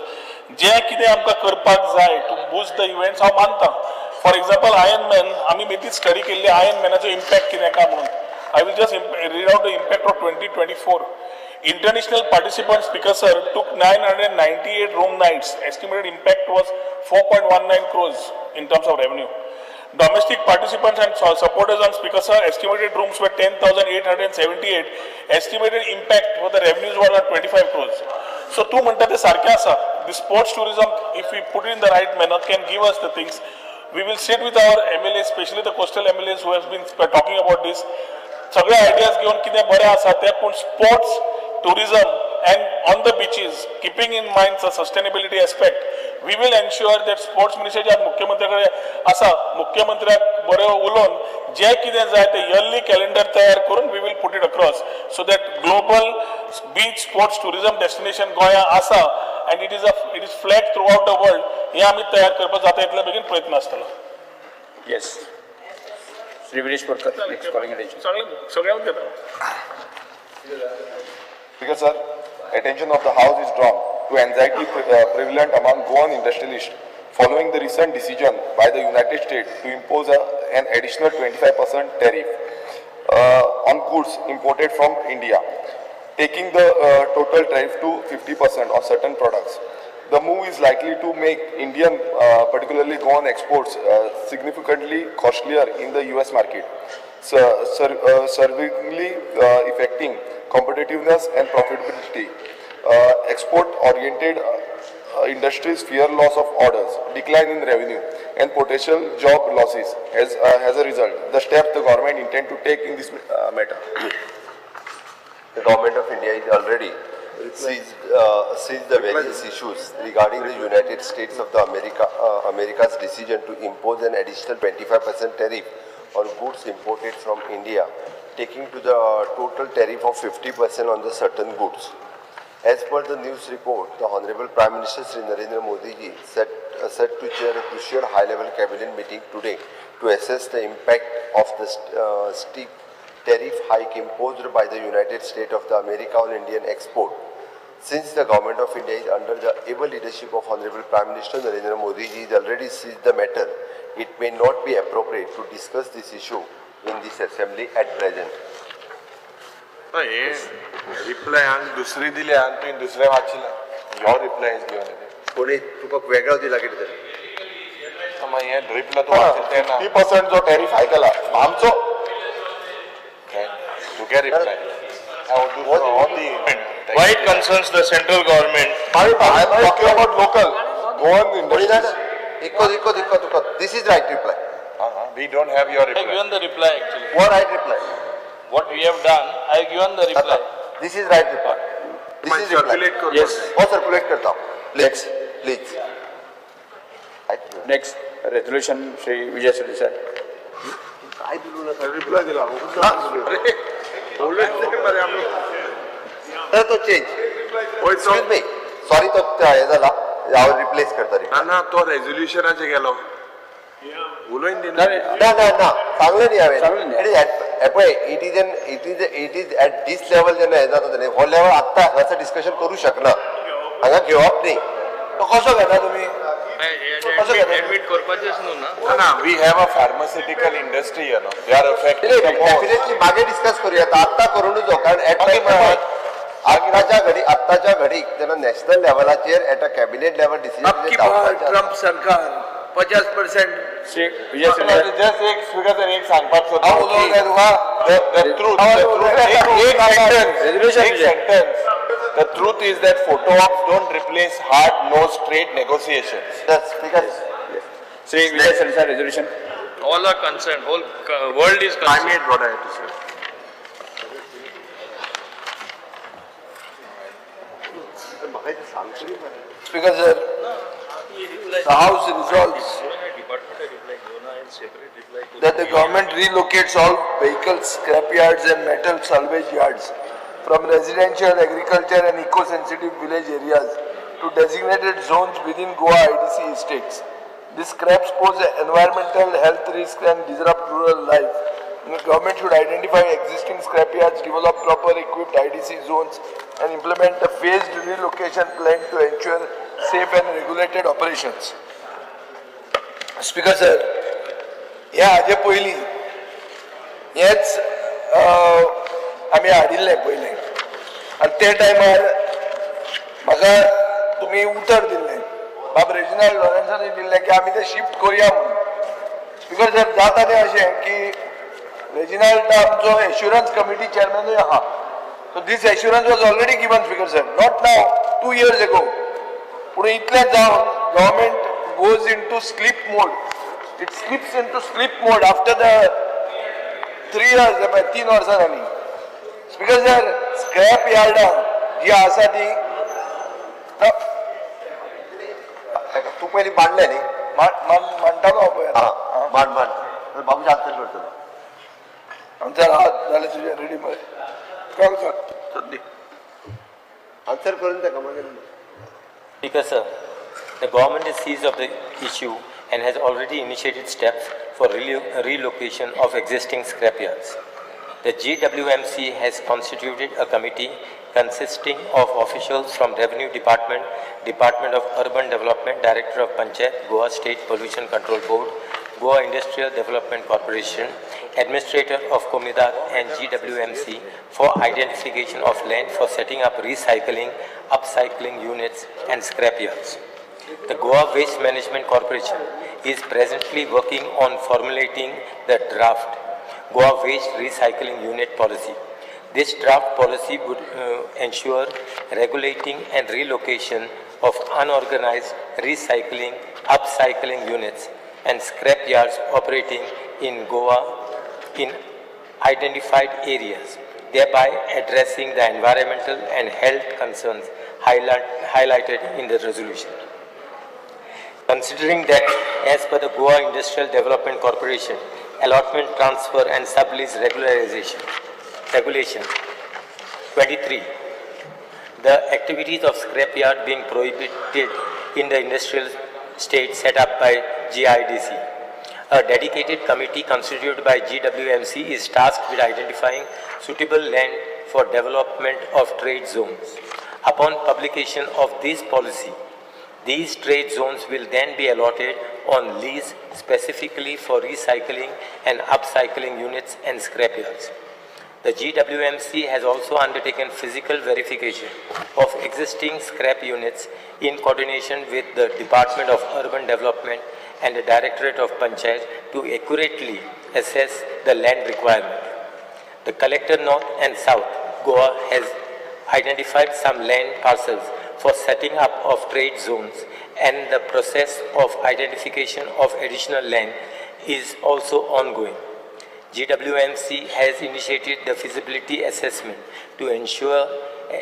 जें कितें आमकां करपाक जाय टू बुस्ट the events, हांव मानता. फॉर एक्झाम्पल, आयर्न मॅन आमी बेगीच स्टडी केल्ली, आयर्न मॅनाचो इम्पॅक्ट कितें काय म्हणून. I will just read out the impact of 2024. International participants, Speaker sir, took 998 room nights. Estimated impact was 4.19 crores in terms of revenue. Domestic participants and supporters on, Speaker sir, estimated rooms were 10,878. Estimated impact for the revenues were around 25 crores. So तूं म्हणटा ते सारकें आसा. The sports tourism, if we put it in the right manner, can give us the things. We will sit with our MLAs, especially the coastal MLAs who have been talking about this. सगळे ideas घेवन कितें बरें आसा तें, पूण sports tourism and on the beaches, keeping in mind the sustainability aspect, we will ensure that sports मिनिस्टरच्या मुख्यमंत्र्या कडेन आसा. मुख्यमंत्र्याक बरें उलोवन जें कितें जाय तें इयरली कॅलेंडर तयार करून we will put it across so that global beach sports tourism destination गोंया आसा and it is flag throughout the world, हें आमी तयार करपाक जाता इतले बेगीन प्रयत्न आसतलो. Yes. Shri Viresh Borkar, next calling attention. सगळ्यांक घेता. Speaker sir, attention of the House is drawn to anxiety prevalent among Goan industrialists following the recent decision by the United States to impose an additional 25% tariff on goods imported from India, taking the total tariff to 50% on certain products. The move is likely to make Indian, particularly Goan exports, significantly costlier in the US market, severely affecting competitiveness and profitability. Export-oriented industries fear loss of orders, decline in revenue, and potential job losses as a result. The steps the government intend to take in this matter. The government of India is already seized the various issues regarding the United States of the America's decision to impose an additional 25% tariff on goods imported from India, taking to the total tariff of 50% on the certain goods. As per the news report, the Honorable Prime Minister Sri Narendra Modi ji set to chair a crucial high-level cabinet meeting today to assess the impact of the steep tariff hike imposed by the United States of the America on Indian export. Since the government of India is under the able leadership of Honorable Prime Minister Narendra Modi ji is already seized the matter, it may not be appropriate to discuss this issue in this assembly at present. हे reply आनी दुसरी दिल्या आनी तुवें दुसरें वाचिला. Your reply is given. कोणी तुका वेगळो दिला कितें तरी? मागीर हे रिप्लाय तूं वाचिल तें ना. 50% जो टॅरिफ हाय केला आमचो. तुगे reply. Why it concerns the central government? I am talking about local Goan कोणी industries. जाणा इको इको इको तुका this is right reply. We don't have your I have reply. Given the reply actually. हो right reply. What we have done, I have given the reply. This is right reply. This is reply. Circulate कर. Yes. हो, circulate करता. Please, please. Next resolution, Shri Vijay Sardesai. काय दिलो ना? Reply दिला. तर तो चेंज, एक्सक्यूज मी, सॉरी, तो हे जाला, हांव रिप्लेस करता reply. ना ना, तो रेजोल्युशनाचे गेलो, उलोवन दिना. ना ना ना, सांगलें न्ही हांवें. सांगलें न्ही. It is पळय, it is at this level जेन्ना हें जाता न्ही, हो लेवल आत्तां हांगासर डिस्कशन करूं शकना, हांगा घेवप न्ही. तो कसो घेता तुमी? कसो घेता? एडमीट करपाचेच न्हू ना. ना, we have a pharmaceutical industry. They are affected. Definitely मागीर डिस्कस करूया, आत्तां करूं नजो, कारण एट आत्ताच्या घडीक जेन्ना नॅशनल लेवलाचेर at a cabinet level decision Trump सरकार 50%. श्री विजय सरदेसाय. जस्ट एक, स्पीकर सर, एक सांगपाक सोदता. हांव उलोवंक जाय तुका? The truth, एक sentence, एक sentence. The truth is that photo ops don't replace hard nosed trade negotiations. Yes, speaker. Shri Vijay Sardesai, resolution. All are concerned, whole world is concerned. I made what I had to say. Speaker sir, the House resolves that the government relocates all vehicles, scrapyards and metal salvage yards from residential, agriculture and eco-sensitive village areas to designated zones within Goa IDC estates. These scraps pose environmental health risks and disrupt rural life. The government should identify existing scrapyards, develop proper equipped IDC zones and implement a phased relocation plan to ensure safe and regulated operations. Speaker sir, ह्या हाजे पयलीं हेच आमी हाडिल्लें पयलें आनी ते टायमार म्हाका तुमी उतर दिल्लें, बाब रेजिनाल्ड लॉरेन्सानूय दिल्लें की आमी तें शिफ्ट करुया म्हणून. स्पीकर सर, जाता तें अशें की रेजिनाल्ड आमचो एश्युरन्स कमिटी चेअरमॅनूय आहा. So this assurance was already given, Speaker sir, not now, 2 years ago. पूण इतलें जावन government goes into sleep mode. It slips into sleep mode after the 3 years, 3 वर्सां जालीं. स्पीकर सर, स्क्रॅप यार्डां जी आसा ती तूं पयलीं मांडलें न्ही? मांडटालो हांव पळय. मांड मांड, बाबूश आन्सर करतलो. आन्सर आहा जालें तुजें रेडी मरे? कळ सर, आन्सर करून ताका मागीर. Speaker sir, the government is seized of the issue and has already initiated steps for relocation of existing scrapyards. The GWMC has constituted a committee consisting of officials from Revenue Department, Department of Urban Development, Director of Panchayat, Goa State Pollution Control Board, Goa Industrial Development Corporation, Administrator of Comunidade and GWMC for identification of land for setting up recycling, upcycling units and scrapyards. The Goa Waste Management Corporation is presently working on formulating the draft Goa Waste Recycling Unit Policy. This draft policy would ensure regulating and relocation of unorganized recycling, upcycling units and scrap yards operating in Goa in identified areas, thereby addressing the environmental and health concerns highlighted in the resolution. Considering that, as per the Goa Industrial Development Corporation, Allotment Transfer and Sublease Regularization Regulation 23, the activities of scrapyard being prohibited in the industrial state set up by GIDC. A dedicated committee constituted by GWMC is tasked with identifying suitable land for development of trade zones. Upon publication of this policy, these trade zones will then be allotted on lease specifically for recycling and upcycling units and scrapyards. The GWMC has also undertaken physical verification of existing scrap units in coordination with the Department of Urban Development and the Directorate of Panchayat to accurately assess the land requirement. The Collector North and South Goa has identified some land parcels for setting up of trade zones, and the process of identification of additional land is also ongoing. GWMC has initiated the feasibility assessment to ensure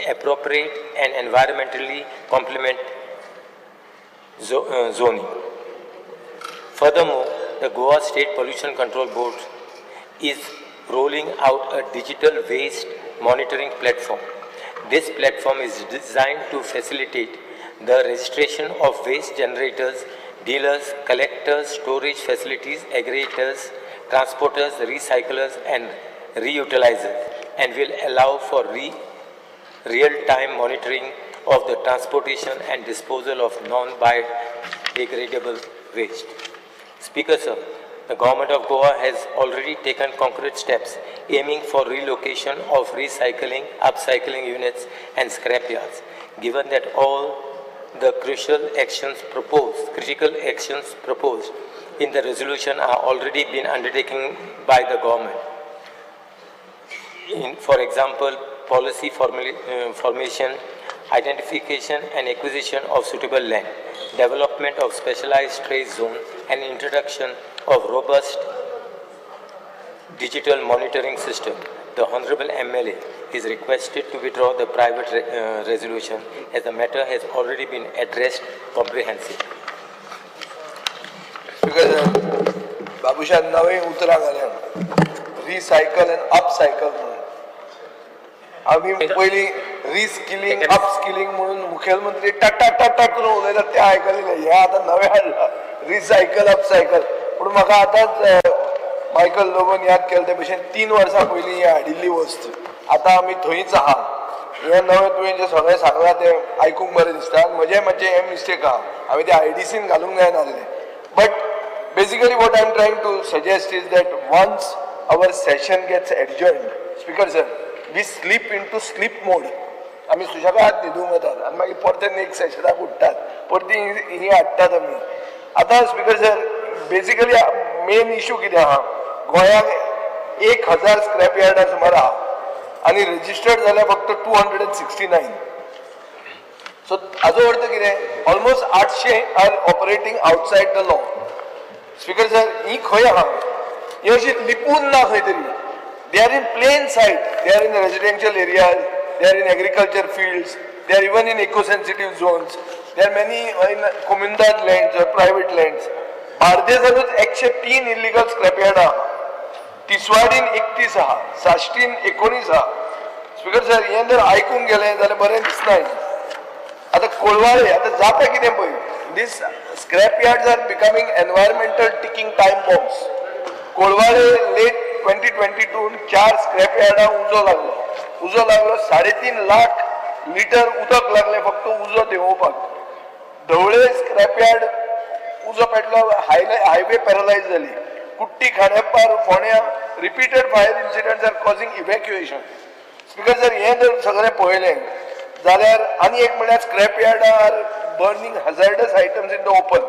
appropriate and environmentally compliant zoning. Furthermore, the Goa State Pollution Control Board is rolling out a digital waste monitoring platform. This platform is designed to facilitate the registration of waste generators, dealers, collectors, storage facilities, aggregators, transporters, recyclers, and reutilizers and will allow for real-time monitoring of the transportation and disposal of non-biodegradable waste. Speaker, sir, the government of Goa has already taken concrete steps aiming for relocation of recycling, upcycling units and scrap yards. Given that all the crucial actions proposed, critical actions proposed in the resolution are already been undertaken by the government. For example, policy formation, identification and acquisition of suitable land, development of specialized trade zone, and introduction of robust digital monitoring system. The Honorable MLA is requested to withdraw the private resolution as the matter has already been addressed comprehensively. Because Babushan नवे उतरां घाल्या, recycle आनी upcycle म्हणून. आमी पयलीं reskilling upskilling म्हणून मुखेलमंत्री टक टक टक टक करून उलयतात तें आयकलें. हें आतां नवें हाडलां रिसायकल अपसायकल. पूण म्हाका आतांच मायकल लोबोन याद केलें ते भशेन 3 वर्सां पयलीं ही हाडिल्ली वस्त आतां आमी थंयच आहा. हें नवें तुवें जें सगळें सांगलां तें आयकूंक बरें दिसता. म्हजें मातशें हें मिस्टेक आहा, हांवें तें IDCन घालूंक जायनासलें. But basically what I am trying to suggest is that once our session gets adjourned, speaker sir, we slip into sleep mode. आमी सुशेगाद न्हिदूंक वतात आनी मागीर परते नेक्स्ट सेशनाक उठ्ठात, परती ही हाडटात आमी. आतां speaker sir, basically main issue कितें आहा, गोंयांत 1000 स्क्रॅप यार्डां सुमार आहा आनी रजिस्टर्ड जाल्यार फक्त 269. सो हाजो अर्थ कितें, almost 800 are operating outside the law. Speaker sir, ही खंय आहा, ही अशी लिपून ना खंय तरी. They are in plain sight, they are in residential areas, they are in agriculture fields, they are even in eco sensitive zones, they are many in comunidade lands or private lands. बार्देसानूच 103 illegal scrap yard आहा, तिसवाडीन 31 आहा, साश्टीन 19 आहा. Speaker sir, हें जर आयकूंक गेलें जाल्यार बरें दिसना. आतां कोलवाळे आतां जाता कितें पळय, these scrap yards are becoming environmental ticking time bombs. Colvale late 2022 4 scrap यार्डांक उजो लागलो. उजो लागलो 3.5 लाख लिटर उदक लागलें फक्त उजो देंवोवपाक. ढवळे स्क्रॅप यार्ड उजो पेटलो, हायवे पॅरलायज जाली. कुट्टी खांडेपार फोंड्या repeated fire incidents are causing evacuation. Speaker sir, हें जर सगळें पळयलें जाल्यार आनी एक म्हणल्यार scrap yard are burning hazardous items in the open.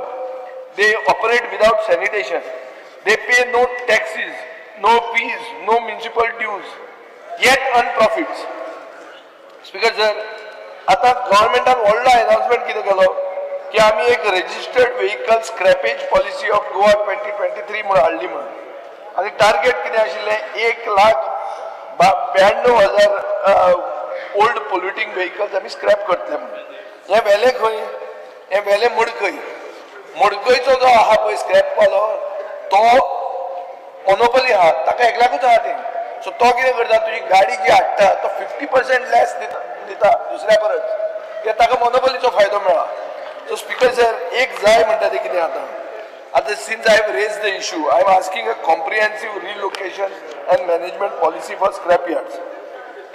They operate without sanitation. They pay no taxes, no fees, no municipal dues, yet earn profits. Speaker sir, आतां गव्हर्मेंटान व्हडलो अनाउन्समेंट कितें केलो की आमी एक registered vehicle scrappage policy of Goa 2023 म्हणून हाडली म्हणून. आनी टार्गेट कितें आशिल्लें, 1,92,000 ओल्ड पोल्युटींग व्हेकल्स आमी स्क्रॅप करतले म्हणून. हें व्हेलें खंय, हें व्हेलें मडकय. मडकयचो जो आहा पळय स्क्रॅपवालो, तो मोनोपॉली आहा, ताका एकल्याकूच आहा तें. सो तो कितें करता, तुजी गाडी जी हाडटा तो 50% लेस दिता दुसऱ्या परस, कित्याक ताका मोनोपॉलीचो फायदो मेळ्ळा. सो स्पीकर सर, एक जाय म्हणटा तें कितें आतां, आतां since I have raised the issue, I am asking a comprehensive relocation and management policy for scrap yards.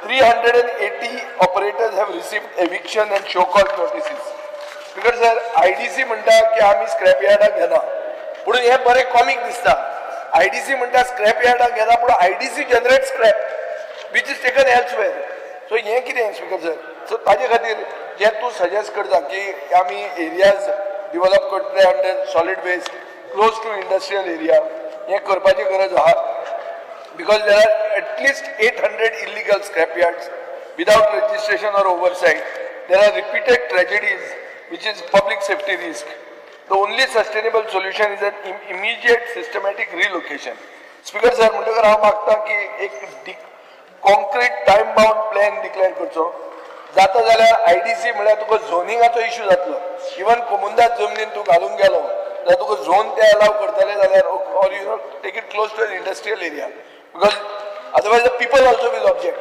380 operators have received eviction and show cause notices. Speaker sir, IDC म्हणटा की आमी स्क्रॅप यार्डाक घेना, पूण हें बरें कॉमीक दिसता. IDC म्हणटा scrap यार्डाक घेना, पूण IDC generate scrap which is taken elsewhere. So हें कितें स्पीकर सर, सो ताजे खातीर जें तूं सजेस्ट करता की आमी एरियाज डिवलप करतले under solid waste close to industrial area, हें करपाची गरज आहा. Because there are at least 800 illegal scrap yards without registration or oversight. There are repeated tragedies, which is public safety risk. The only sustainable solution is an immediate systematic relocation. Speaker sir, म्हणटकर हांव मागता की एक concrete time bound plan declare करचो. जाता जाल्यार IDC म्हळ्यार तुका झोनिंगाचो इशू जातलो. इवन कोमुंदाद जमनीन तूं घालूंक गेलो जाल्यार तुका झोन ते अलाव करतले जाल्यार, or you know take it close to an industrial area, because otherwise the people also will object.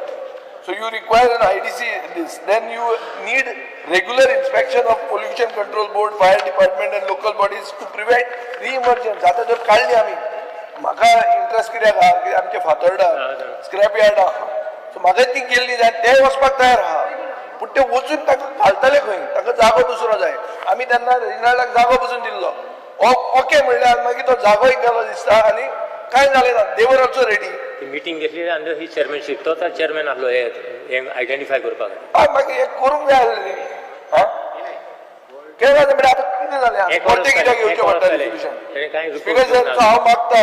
So you require an IDC this. Then you need regular inspection of pollution control board, fire department and local bodies to prevent re-emergence. आतां जर काडली आमी म्हाका interest कित्याक आहा की आमचे Fatorda scrap yard आहा, सो म्हाका ती केल्ली जाय, ते वचपाक तयार आहा, पूण ते वचून तांकां घालतले खंय, तांकां जागो दुसरो जाय. आमी तेन्ना रेजिनाल्डाक जागो पसून दिल्लो, ओके म्हणल्यार मागीर तो जागोय गेलो दिसता आनी कांय जालें ना. They were also ready. Meeting घेतली अंडर ही चेअरमॅनशीप, तोच चेअरमॅन आसलो हे आयडेंटिफाय करपाक. हय, मागीर हें करूंक जाय आसलें न्ही. आं, केन्ना जालें म्हणल्यार आतां कितें जालें, मोटें कित्याक घेवचें पडटा रेजोल्युशन. स्पीकर सर, हांव मागता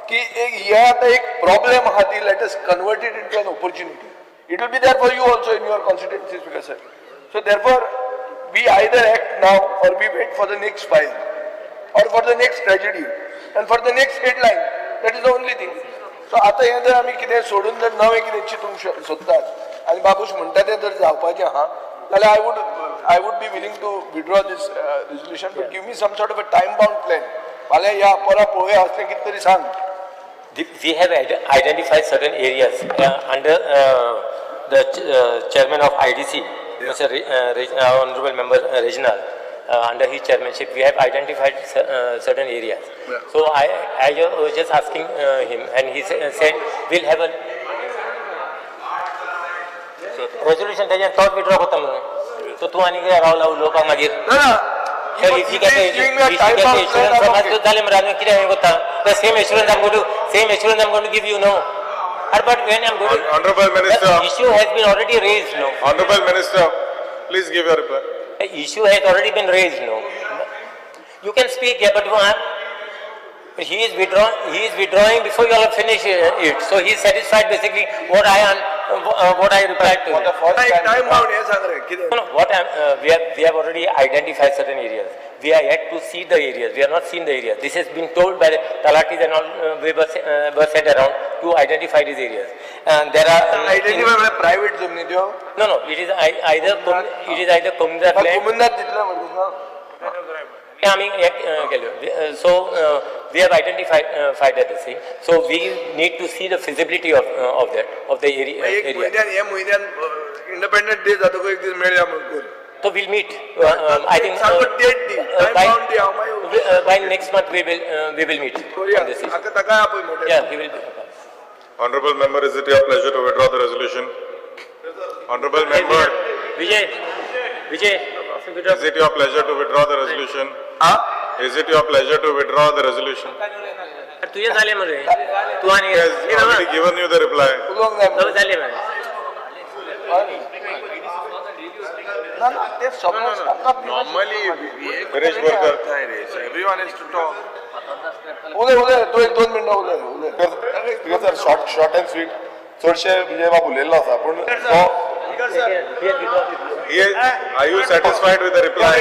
की एक हे आतां एक प्रॉब्लेम आहा ती let us convert it into an opportunity. It will be there for you also in your constituency, Speaker sir. So therefore we either act now or we wait for the next fire or for the next tragedy and for the next headline. That is the only thing. So आतां हें जर आमी कितें सोडून जर नवें कितें चिंतूंक सोदतात आनी बाबूश म्हणटा तें जर जावपाचें आहा जाल्यार I would be willing to withdraw this resolution, but give me some sort of a time bound plan. फाल्यां या परां पळोवया असलें कितें तरी सांग. We have identified certain areas under the chairman of IDC, Mr. Honorable Member Reginald. Under his chairmanship, we have identified certain areas. Yeah. So I was just asking him, and he said we'll have a resolution. ताज्यान तोच withdraw करता म्हणून. So तूं आनी कितें रावला उलोवपाक मागीर? ना. Sir, if he gets the assurance from us, जालें मरे आनी कितें हांवें करता? The same assurance I'm going to, same assurance I'm going to give you now. But when I'm going to, Honorable Minister, the issue has been already raised, no. Honorable Minister, please give your reply. The issue has already been raised, no. You can speak, yeah, but he is withdrawing. He is withdrawing before you all finish it. So he is satisfied basically what I replied to. For the first time, time bound हें सांग रे कितें. No, what we have already identified certain areas. We are yet to see the areas. We have not seen the areas. This has been told by the Talatis and all. We were sent around to identify these areas. And there are identify म्हळ्यार private जमनी त्यो. No, no. It is either comunidad land. Comunidad दितले म्हणटा. आमी केल्यो. So we have identified that thing. So we need to see the feasibility of that of the area. एक म्हयन्यान हे म्हयन्यान इंडिपेंडंट डे जातकूच एक दीस मेळया म्हणून. So we'll meet. I think by next month we will meet on this issue. Yeah, he will be. Honorable member, is it your pleasure to withdraw the resolution? Honorable member, Vijay, is it your pleasure to withdraw the resolution? Is it your pleasure to withdraw the resolution? तुझे झाले मरे. तू आणि He has already given you the reply. झाले मरे. Normally, Viresh Borkar. Everyone has to talk. उलय उलय तू एक दोन मिनटां उलय उलय. Sir, short and sweet. चडशे विजय बाब उलयल्लो आसा पूण Are you satisfied with the reply?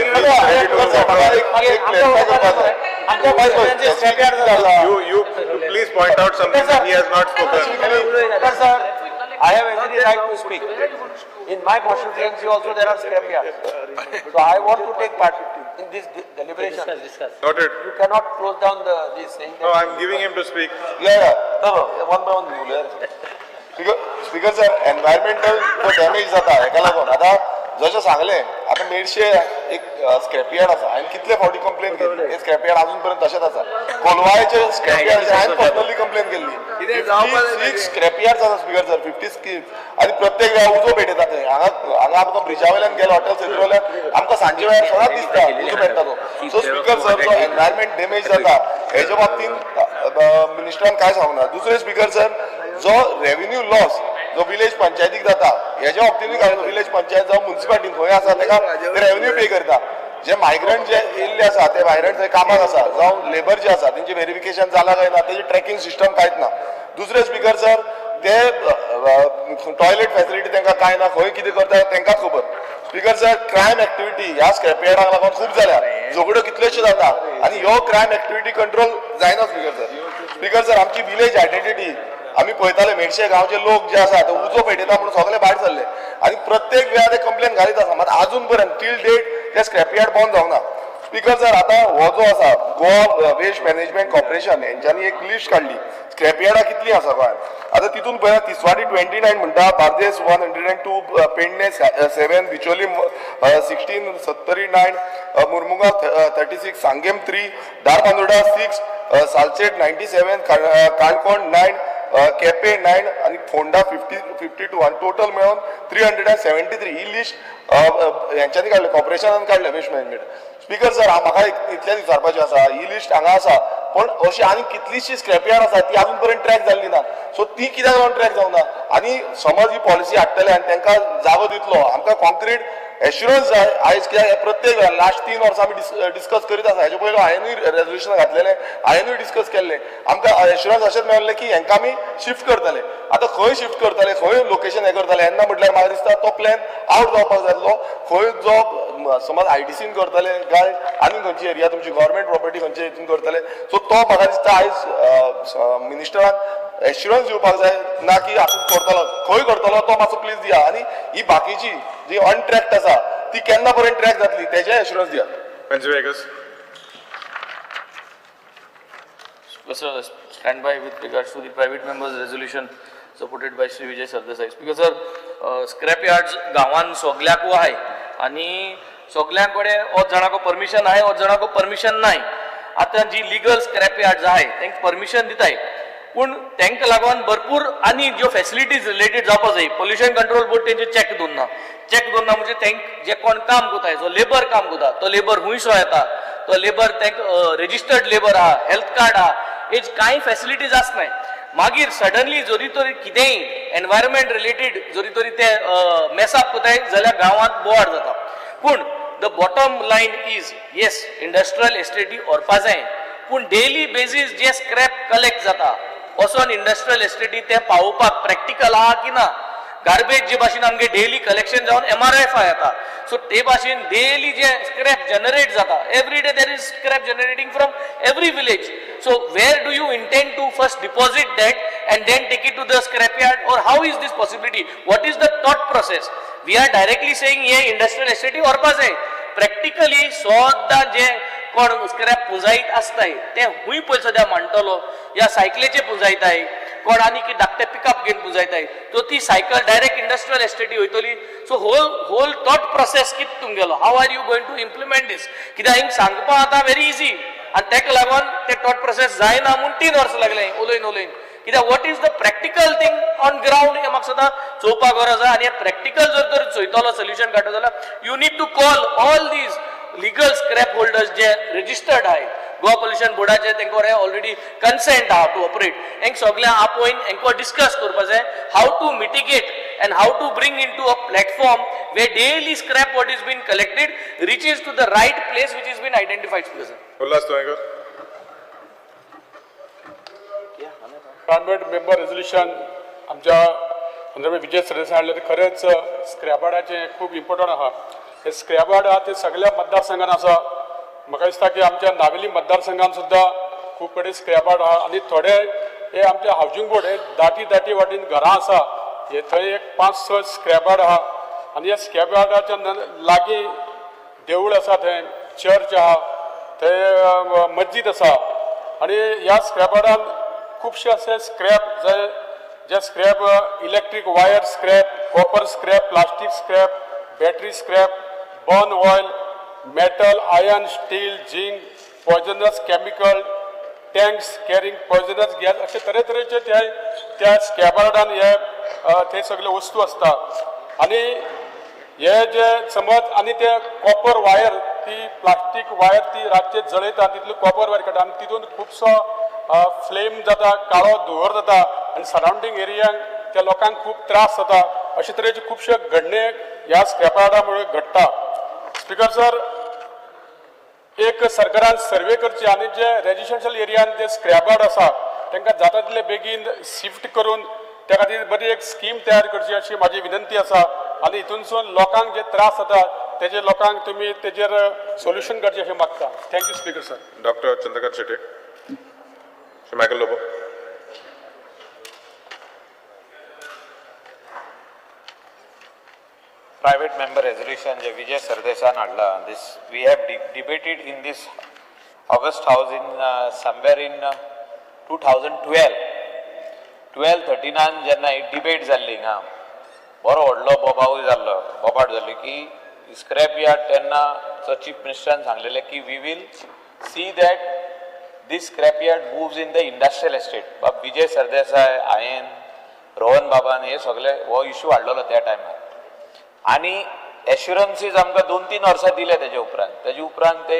You please point out something that he has not spoken. Sir, I have every right to speak. In my constituency also there are scrap yards. So I want to take part in this deliberation. Discuss. Noted. You cannot close down this saying. No, I am giving him to speak. Yeah, yeah. No, one by one. Speaker sir, environmental जो damage जाता हेका लागून आतां जशें सांगलें आतां मेडशे एक scrap yard आसा, हांवें कितले फावटी कंप्लेन केली, हे स्क्रॅप यार्ड अजून पर्यंत तशेंच आसा. कोलवाळेचे स्क्रॅप यार्ड हांवें पर्सनली कंप्लेन केल्ली. 56 स्क्रॅप यार्ड आसा स्पीकर सर, 50 आनी प्रत्येक वेळा उजो पेटयता थंय. हांगा हांगा आमकां ब्रिजा वयल्यान गेलो हॉटेल सेंटर वयल्यान आमकां सांजे वेळार सदांच दिसता उजो पेटता तो. सो स्पीकर सर, जो एनवायरमेंट डॅमेज जाता हेच्या बाबतीन मिनिस्टरान कांय सांगूंक ना. दुसरें स्पीकर सर, जो रेव्हेन्यू लॉस जो विलेज पंचायतीक जाता हेच्या बाबतीनूय कांय विलेज पंचायत जावं मुन्सिपालिटीन खंय आसा तेका रेव्हेन्यू पे करता. जे मायग्रंट जे येयल्ले आसा ते मायग्रंट थंय कामाक आसा जावं लेबर जे आसा तेंचे वेरिफिकेशन जालां काय ना, तेजी ट्रॅकिंग सिस्टम कांयच ना. दुसरें स्पीकर सर, ते टॉयलेट फॅसिलिटी तांकां कांय ना, खंय कितें करता तांकांच खबर. स्पीकर सर, क्रायम एक्टिविटी ह्या स्क्रॅप यार्डाक लागून खूब जाल्या, झगड्यो कितल्योश्यो जाता आनी ह्यो क्रायम एक्टिविटी कंट्रोल जायना स्पीकर सर. स्पीकर सर, आमची विलेज आयडेंटिटी आमी पळयताले, मेडशे गांवचे लोक जे आसा ते उजो पेटयता म्हणून सगळे भायर सरले आनी प्रत्येक वेळार ते कंप्लेन घालीत आसा, मात आजून पर्यंत टील डेट ते स्क्रॅप यार्ड बंद जावंक ना. स्पीकर सर, आतां हो जो आसा गोवा वेस्ट मॅनेजमेंट कॉर्पोरेशन हेंच्यांनी एक लिस्ट काडली स्क्रॅपयार्डां कितलीं आसा गोंयांत. आतां तितून पळय तिसवाडी 29 म्हणटा, बार्देस 102, पेडणे 7, बिचोली 16, सत्तरी 9, मुर्मुगांव 36, सांगेम 3, धारबांदोडा 6, सालसेट 97, काणकोण 9, केपे 9 आनी फोंडा 52 आनी टोटल मेळून 373 ही लिस्ट हेंच्यांनी काडल्या, कॉर्पोरेशनान काडल्या वेस्ट मॅनेजमेंट. स्पीकर सर, म्हाका इतलेंच विचारपाचें आसा, ही लिस्ट हांगा आसा पूण अशी आनी कितलीशी स्क्रॅपयार्ड आसा ती अजून पर्यंत ट्रॅक जाल्ली ना. सो ती कित्याक लागून ट्रॅक जावना आनी समज ही पॉलिसी हाडटले आनी तांकां जागो दितलो, आमकां कॉन्क्रीट एश्युरन्स जाय आयज. कित्याक प्रत्येक लास्ट 3 वर्सां आमी डिस्कस करीत आसा, हेजे पयलीं हांवेनूय रेजोल्युशन घातलेलें, हांवेनूय डिस्कस केल्लें. आमकां एश्युरन्स अशेंच मेळ्ळें की हेंकां आमी शिफ्ट करतले. आतां खंय शिफ्ट करतले, खंय लोकेशन हें करतले येन्ना म्हटल्यार म्हाका दिसता तो प्लॅन आवट जावपाक जातलो. खंय जो समज आयडीसीन करतले काय आनी खंयची एरिया तुमची गव्हर्मेंट प्रॉपर्टी खंयचे हितून करतले, सो तो म्हाका दिसता आयज मिनिस्टरान एश्युरन्स दिवपाक जाय ना की आपूण करतलो, खंय करतलो तो मातसो प्लीज दिया. आनी ही बाकीची जी अनट्रॅक्ट आसा ती केन्ना पर्यंत ट्रॅक जातली तेजें एश्युरन्स दिया. Sir, stand by with regards to the private members resolution supported by Shri Vijay Sardesai. Speaker sir, scrap yards गांवान सगल्याकू आहाय आनी सगल्यां कडेन अर्द जाणांक परमिशन आहाय, अर्द जाणांक परमिशन नाय. आतां जी लिगल स्क्रॅप यार्ड्स आहाय तांकां परमिशन दिताय, पूण तांकां लागून भरपूर आनी ज्यो फॅसिलिटीज रिलेटेड जावपा जाय. पोल्युशन कंट्रोल बोर्ड तेंचे चॅक दवरना, चॅक दवरना म्हणजे तांकां जे कोण काम करताय, जो लेबर काम करता तो लेबर खुंयसो येता, तो लेबर तांकां रेजिस्टर्ड लेबर आहा, हेल्थ कार्ड आहा, हेज कांय फॅसिलिटीज आसनाय. मागीर सडनली जरी तरी कितेंय एनवायरमेंट रिलेटेड जरी तरी ते मेसअप करताय जाल्यार गांवांत बोवाळ जाता. पूण the bottom line is yes, industrial एस्टेटी व्हरपा जाय, पूण डेली बेजीस जे स्क्रॅप कलेक्ट जाता वचोन इंडस्ट्रियल एस्टेटी ते पावोवपाक प्रॅक्टिकल आहा की ना. गार्बेज जे भाशेन आमगे डेली कलेक्शन जावन MRF येता, सो ते भाशेन डेली जे स्क्रॅप जनरेट जाता, every day there is scrap generating from every village. So where do you intend to first deposit that and then take it to the scrap yard, or how is this possibility? What is the thought process? We are directly saying hey industrial एस्टेटी व्हरपा जाय. Practically सद्दां जे कोण scrap पुंजायत आसताय ते खूंय पयलीं सद्या मांडटलो, या सायकलीचे पुंजायताय कोण आनी की धाकटे पिकअप घेवन पुंजायताय, सो ती सायकल डायरेक्ट इंडस्ट्रियल एस्टेटी वयतली. सो होल थॉट प्रोसेस कितें तुमगेलो, how are you going to implement this? कित्याक हिंग सांगपा आतां व्हेरी इजी आनी ताका लागून ते थॉट प्रोसेस जायना म्हूण 3 वर्सां लागले उलयन उलयन. कित्याक what is the practical thing on ground हें म्हाका सदां चोवपाक गरज आसा. आनी हें प्रॅक्टिकल जर तर चोयतलो सोल्युशन काडटलो जाल्यार you need to call all these legal scrap holders J registered आहाय गोवा पोल्युशन बोर्डाचे, तांकां ऑलरेडी कन्सेंट आहा टू ऑपरेट, हेंक सगळ्यांक आपोवन हेंकां डिस्कस करपा जाय how to mitigate and how to bring into a platform where daily scrap what is been collected reaches to the right place which is been identified. Ulhas Tuyenkar. Private member resolution आमच्या honourable Vijay Sardesai हाडलें, ते खरेंच स्क्रॅपयार्डाचें खूब important आहा. हे scrapyard आहा ते सगळ्या मतदारसंघान आसा. म्हाका दिसता की आमच्या नावेली मतदारसंघान सुद्दां खूब कडेन स्क्रॅपयार्ड आहा आनी थोडे हे आमच्या हावजींग बोर्ड हे दाटी दाटी वाटेन घरां आसा, हे थंय एक 5-6 स्क्रॅपयार्ड आहा आनी ह्या स्क्रॅपयार्डाच्या लागीं देवूळ आसा, थंय चर्च आहा, थंय मस्जीद आसा आनी ह्या स्क्रॅपयार्डान खुबशे असे स्क्रॅप जे scrap electric wire scrap, copper scrap, plastic scrap, battery scrap, burn oil, metal, iron, steel, zinc, poisonous chemical, tanks carrying poisonous gas अशे तरेतरेचे त्या स्क्रॅपयार्डान हे ते सगळे वस्तू आसता. आनी हे जे समज आनी ते कॉपर वायर ती प्लास्टीक वायर ती रातचे जळयता, तितली कॉपर वायर काडटा आनी तितून खुबसो फ्लेम जाता, काळो धुंवर जाता आनी सरावंडींग एरियांक त्या लोकांक खूब त्रास जाता. अशे तरेचे खुबशे घडणे ह्या स्क्रॅपयार्डा मुळे घडटा. स्पीकर सर, एक सरकारान सर्वे करची आनी जे रेजिडेन्शियल एरियान जे स्क्रॅपयार्ड आसा तांकां जाता तितले बेगीन शिफ्ट करून त्या खातीर बरी एक स्कीम तयार करची अशी म्हाजी विनंती आसा. आनी हितूनसून लोकांक जे त्रास जाता तेजे लोकांक तुमी तेजेर सोल्युशन करचें अशें मागता. Thank you speaker sir. Doctor Chandrakant Shetye. Shri Michael Lobo. private member resolution जे विजय सरदेसान हाडला, this we have debated in this august house in somewhere in 2012 12-13 जेन्ना एक डिबेट जाल्ली हिंगा, बरो व्हडलो बोबावूय जाल्लो, बोबाट जाल्ली की स्क्रॅप यार्ड तेन्ना चीफ मिनिस्टरान सांगलेलें की we will see that this scrap yard moves in the industrial estate. बाब विजय सरदेसाय, हांवें, रोहन बाबान हे सगळे हो इशू हाडलेलो त्या टायमार आनी एश्युरन्सीज आमकां 2-3 वर्सां दिले. तेजे उपरांत ते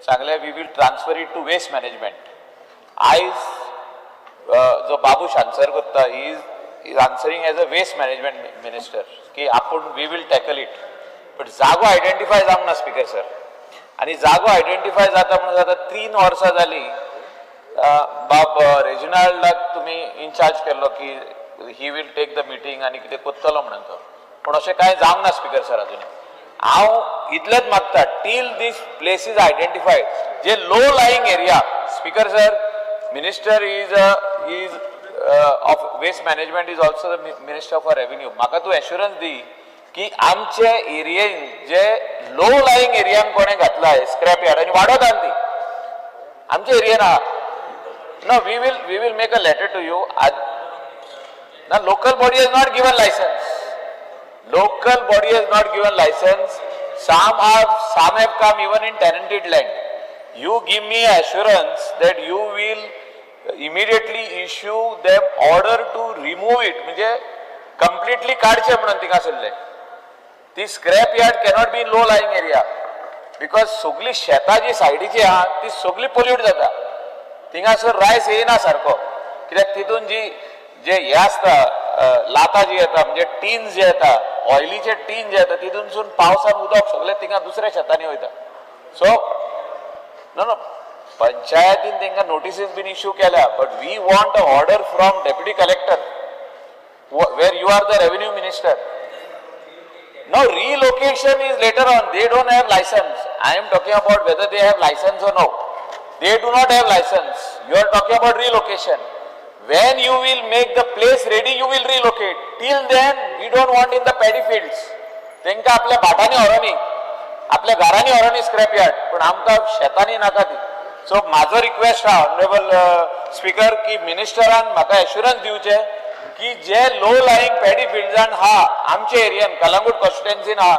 सांगले we will transfer it to waste management. आयज जो बाबूश आन्सर करता, he is answering as a waste management minister की आपूण we will tackle it, but जागो आयडेंटिफाय जावंक ना स्पीकर सर. आनी जागो आयडेंटिफाय जाता म्हणून आतां 3 वर्सां जालीं. बाब रेजिनाल्डाक तुमी इनचार्ज केल्लो की he will take the meeting आनी कितें करतलो म्हणून तो, पूण अशें कांय जावंक ना स्पीकर सर अजून. हांव इतलेंच मागता, till this place is identified, J low lying area speaker sir, minister is of waste management is also the minister for revenue. म्हाका तूं एश्युरन्स दी की आमचे एरियेन जे लो लायिंग एरियान कोणें घातला स्क्रॅप यार्ड आनी वाडत आहा ती आमच्या एरियेन आहा ना, we will make a letter to you. ना, local body has not given licence. Local body has not given licence. Some have come even in tenanted land. You give me assurance that you will immediately issue them order to remove it, म्हणजे completely काडचें म्हणून थिंगासरलें. ती scrap yard cannot be low lying area because सगळी शेतां जी सायडीची आहा ती सगळी पोल्यूट जाता. थिंगासर रायस येयना सारको, कित्याक तितून जी जे हे आसता लातां जी येता, म्हणजे टीन जे येता, ऑयलीचे टीन जे येता, तितूनसून पावसान उदक सगळें थिंगा दुसऱ्या शेतांनी वयता. सो नो नो पंचायतीन तांकां नोटिसीस बीन इश्यू केल्या, but we want a order from deputy collector where you are the revenue minister. No, relocation is later on. They don't have license. I am talking about whether they have license or no. They do not have license. You are talking about relocation. When you will make the place ready, you will relocate. Till then, we don't want in the paddy fields. तेंका आपल्या भाटांनी व्हरोनी, आपल्या घरांनी व्हरोनी scrap yard, पण आमकां शेतांनी नाका ती. सो म्हाजो रिक्वेस्ट आहा ऑनरेबल स्पीकर की मिनिस्टरान म्हाका एश्युरन्स दिवचें की जे लो लाईंग पॅडी फिल्ड्सान हा आमच्या एरियान कलंगूट कॉन्स्टिट्युएन्सीन हा,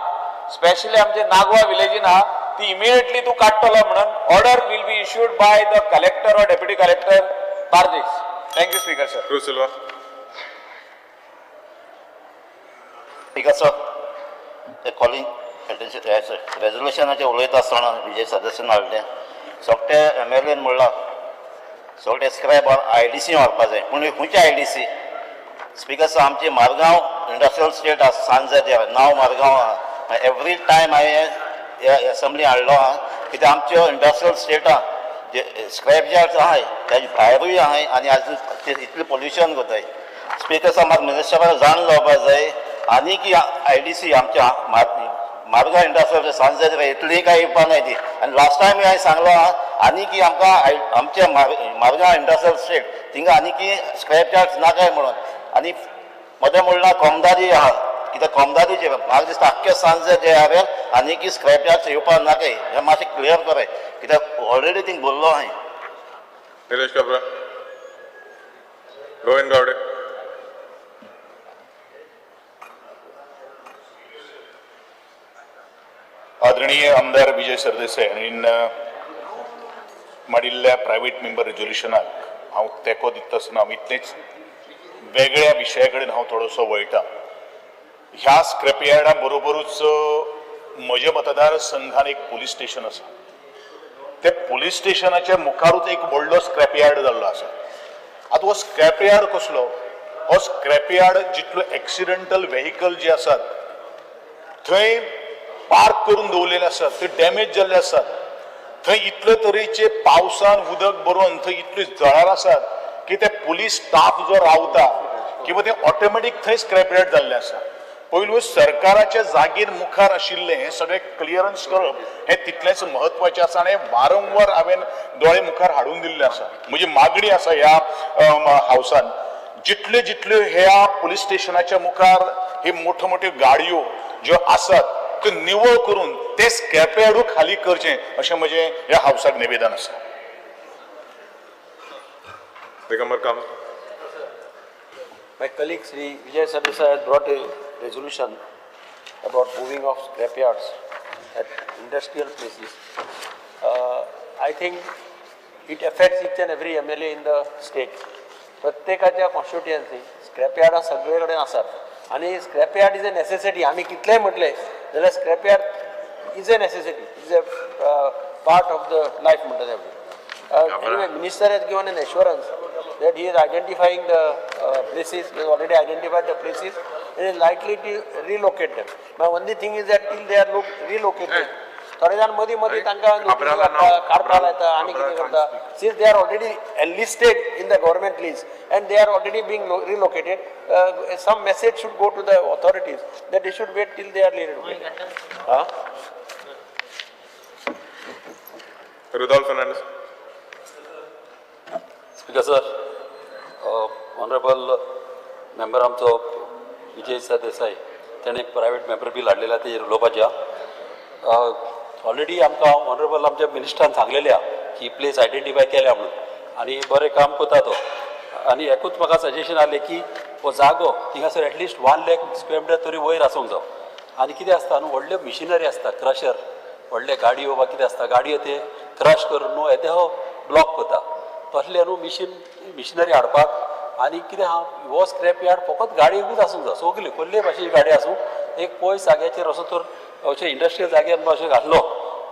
स्पेशली आमचे नागवा विलेजीन हा, ती इमिडिएटली तूं काडटलो म्हणून order will be issued by the collector or deputy collector Bardez. Thank you speaker sir. Cruz Silva. Speaker sir, ते कॉलिंग रेजोल्युशनाचेर उलयता आसतना विजय सरदेसायान हाडलें, सगळे एम एल एन म्हणलां सगळे स्क्रॅप I D C व्हरपा जाय, पूण खंयचे I D C? Speaker sir, आमची मारगांव इंडस्ट्रियल स्टेट आसा, सांज नांव मारगांव आहा. एवरी टायम हांवें एसेंब्ली हाडलो आहा कित्याक आमच्यो इंडस्ट्रियल स्टेटां जे स्क्रॅप यार्ड्स आहाय तेजे भायरूय आहाय आनी आजून इतलें पोल्युशन करताय. स्पीकर सर, म्हाका मिनिस्टराक जाण जावपा जाय आनी की I D C आमच्या मारगांव इंडस्ट्रियल सांज येतली काय येवपा नाय ती. आनी लास्ट टायम हांवें सांगलो आहा आनी की आमकां आमच्या मारगांव इंडस्ट्रियल स्टेट थिंगा आनी की स्क्रॅप यार्ड्स नाकाय म्हणून. आनी मदें म्हणलां कोमदारी आहा, कित्याक कोमदारीचे म्हाका दिसता आख्खे सांजे जे हांवें आनी की स्क्रॅप यार्ड्स येवपा नाकाय, हें मातशें क्लियर कराय कित्याक ऑलरेडी थिंग बोल्लो हांवें. निलेश काब्रा. गोविंद गावडे. आदरणीय आमदार विजय सरदेसाय हांणी मांडिल्ल्या प्रायव्हेट मेंबर रेजोल्युशनाक हांव तेंको दिता आसतना हांव इतलेंच वेगळ्या विशया कडेन हांव थोडोसो वळटा. ह्या स्क्रॅप यार्डा बरोबरूच म्हज्या मतदारसंघान एक पुलीस स्टेशन आसा. ते पुलीस स्टेशनाच्या मुखारूच एक व्हडलो स्क्रॅप यार्ड जाल्लो आसा. आतां हो स्क्रॅप यार्ड कसलो? हो स्क्रॅप यार्ड जितलो एक्सिडेंटल व्हेकल जे आसात थंय पार्क करून दवरलेले आसात, ते डॅमेज जाल्ले आसात. थंय इतले तरेचे पावसान उदक भरून थंय इतली जळार आसात की ते पुलीस स्टाफ जो रावता किंवा ते ऑटोमॅटीक थंय स्क्रॅप यार्ड जाल्ले आसा. पयलू सरकाराच्या जागेर मुखार आशिल्लें हें सगळें क्लियरन्स करप हें तितलेंच म्हत्वाचें आसा आनी वारंवार हांवें दोळे मुखार हाडून दिल्लें आसा. म्हजी मागणी आसा ह्या हावसान जितल्यो जितल्यो ह्या पुलीस स्टेशनाच्या मुखार हे मोठ्यो मोठ्यो गाडयो ज्यो आसात त्यो निवळ करून ते स्क्रॅप यार्डूय खाली करचें अशें म्हजें ह्या हावसाक निवेदन आसा. Digambar Kamat. My colleague Sri Vijay Sardesai has brought a resolution about moving of scrapyards at industrial places. I think it affects each and every MLA in the state. प्रत्येकाच्या कॉन्स्टिट्युएन्सी स्क्रॅपयार्डां सगळे कडेन आसात आनी स्क्रॅपयार्ड is a necessity. आमी कितलेंय म्हटलें जाल्यार scrapyard is a necessity, is a part of the life म्हणटा तें. Anyway, minister has given an assurance that he is identifying the places, he has already identified the places and is likely to relocate them. My only thing is that till they are relocated, थोडे जाण मदीं मदीं तांकां काडपाक लायता आनी कितें करता. Since they are already enlisted in the government list and they are already being relocated, some message should go to the authorities that they should wait till they are relocated. Rudolph Fernandes. Speaker sir, honourable member आमचो विजय सरदेसाय ताणें private member bill हाडलेलो आहा तेजेर उलोवपाचें आहा. Already आमकां honourable आमच्या मिनिस्टरान सांगलेलें आहा की प्लेस आयडेंटिफाय केल्या म्हणून आनी बरें काम करता तो. आनी एकूच म्हाका सजेशन आसलें की हो जागो थिंगासर एटलिस्ट 1 लाख स्क्वेअर मिटर तरी वयर आसूंक जावो. आनी कितें आसता न्हू, व्हडल्यो मिशिनरी आसता, क्रशर, व्हडले गाडयो वा कितें आसता, गाडयो ते क्रश करून न्हू येदे हो ब्लॉक करता. तसले न्हू मिशिनरी हाडपाक. आनी कितें आहा, हो स्क्रॅप यार्ड फकत गाडयेकूच आसूंक जाय, सगळी कसले भाशेची गाडी आसूं, एक पयस जाग्याचेर असो तर अशें इंडस्ट्रियल जाग्यार अशें घातलो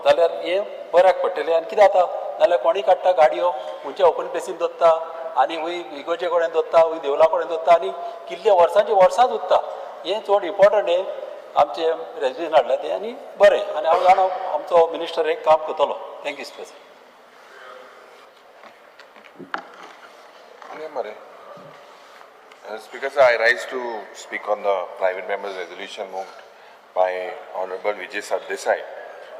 जाल्यार हें बऱ्याक पडटलें. आनी कितें जाता नाल्यार कोणूय काडटा गाडयो खंयच्या ओपन प्लेसीन दवरता आनी वय इगोजे कडेन दवरता, वय देवळा कडेन दवरता आनी कितले वर्सांची वर्सांच उरता. हें चड इम्पोर्टंट हें आमचें रेजल्युशन हाडलां तें आनी बरें. आनी हांव जाणा आमचो मिनिस्टर एक काम करतलो. Thank you sir. Speaker sir, I rise to speak on the private members resolution moved by Honorable Vijay Sardesai.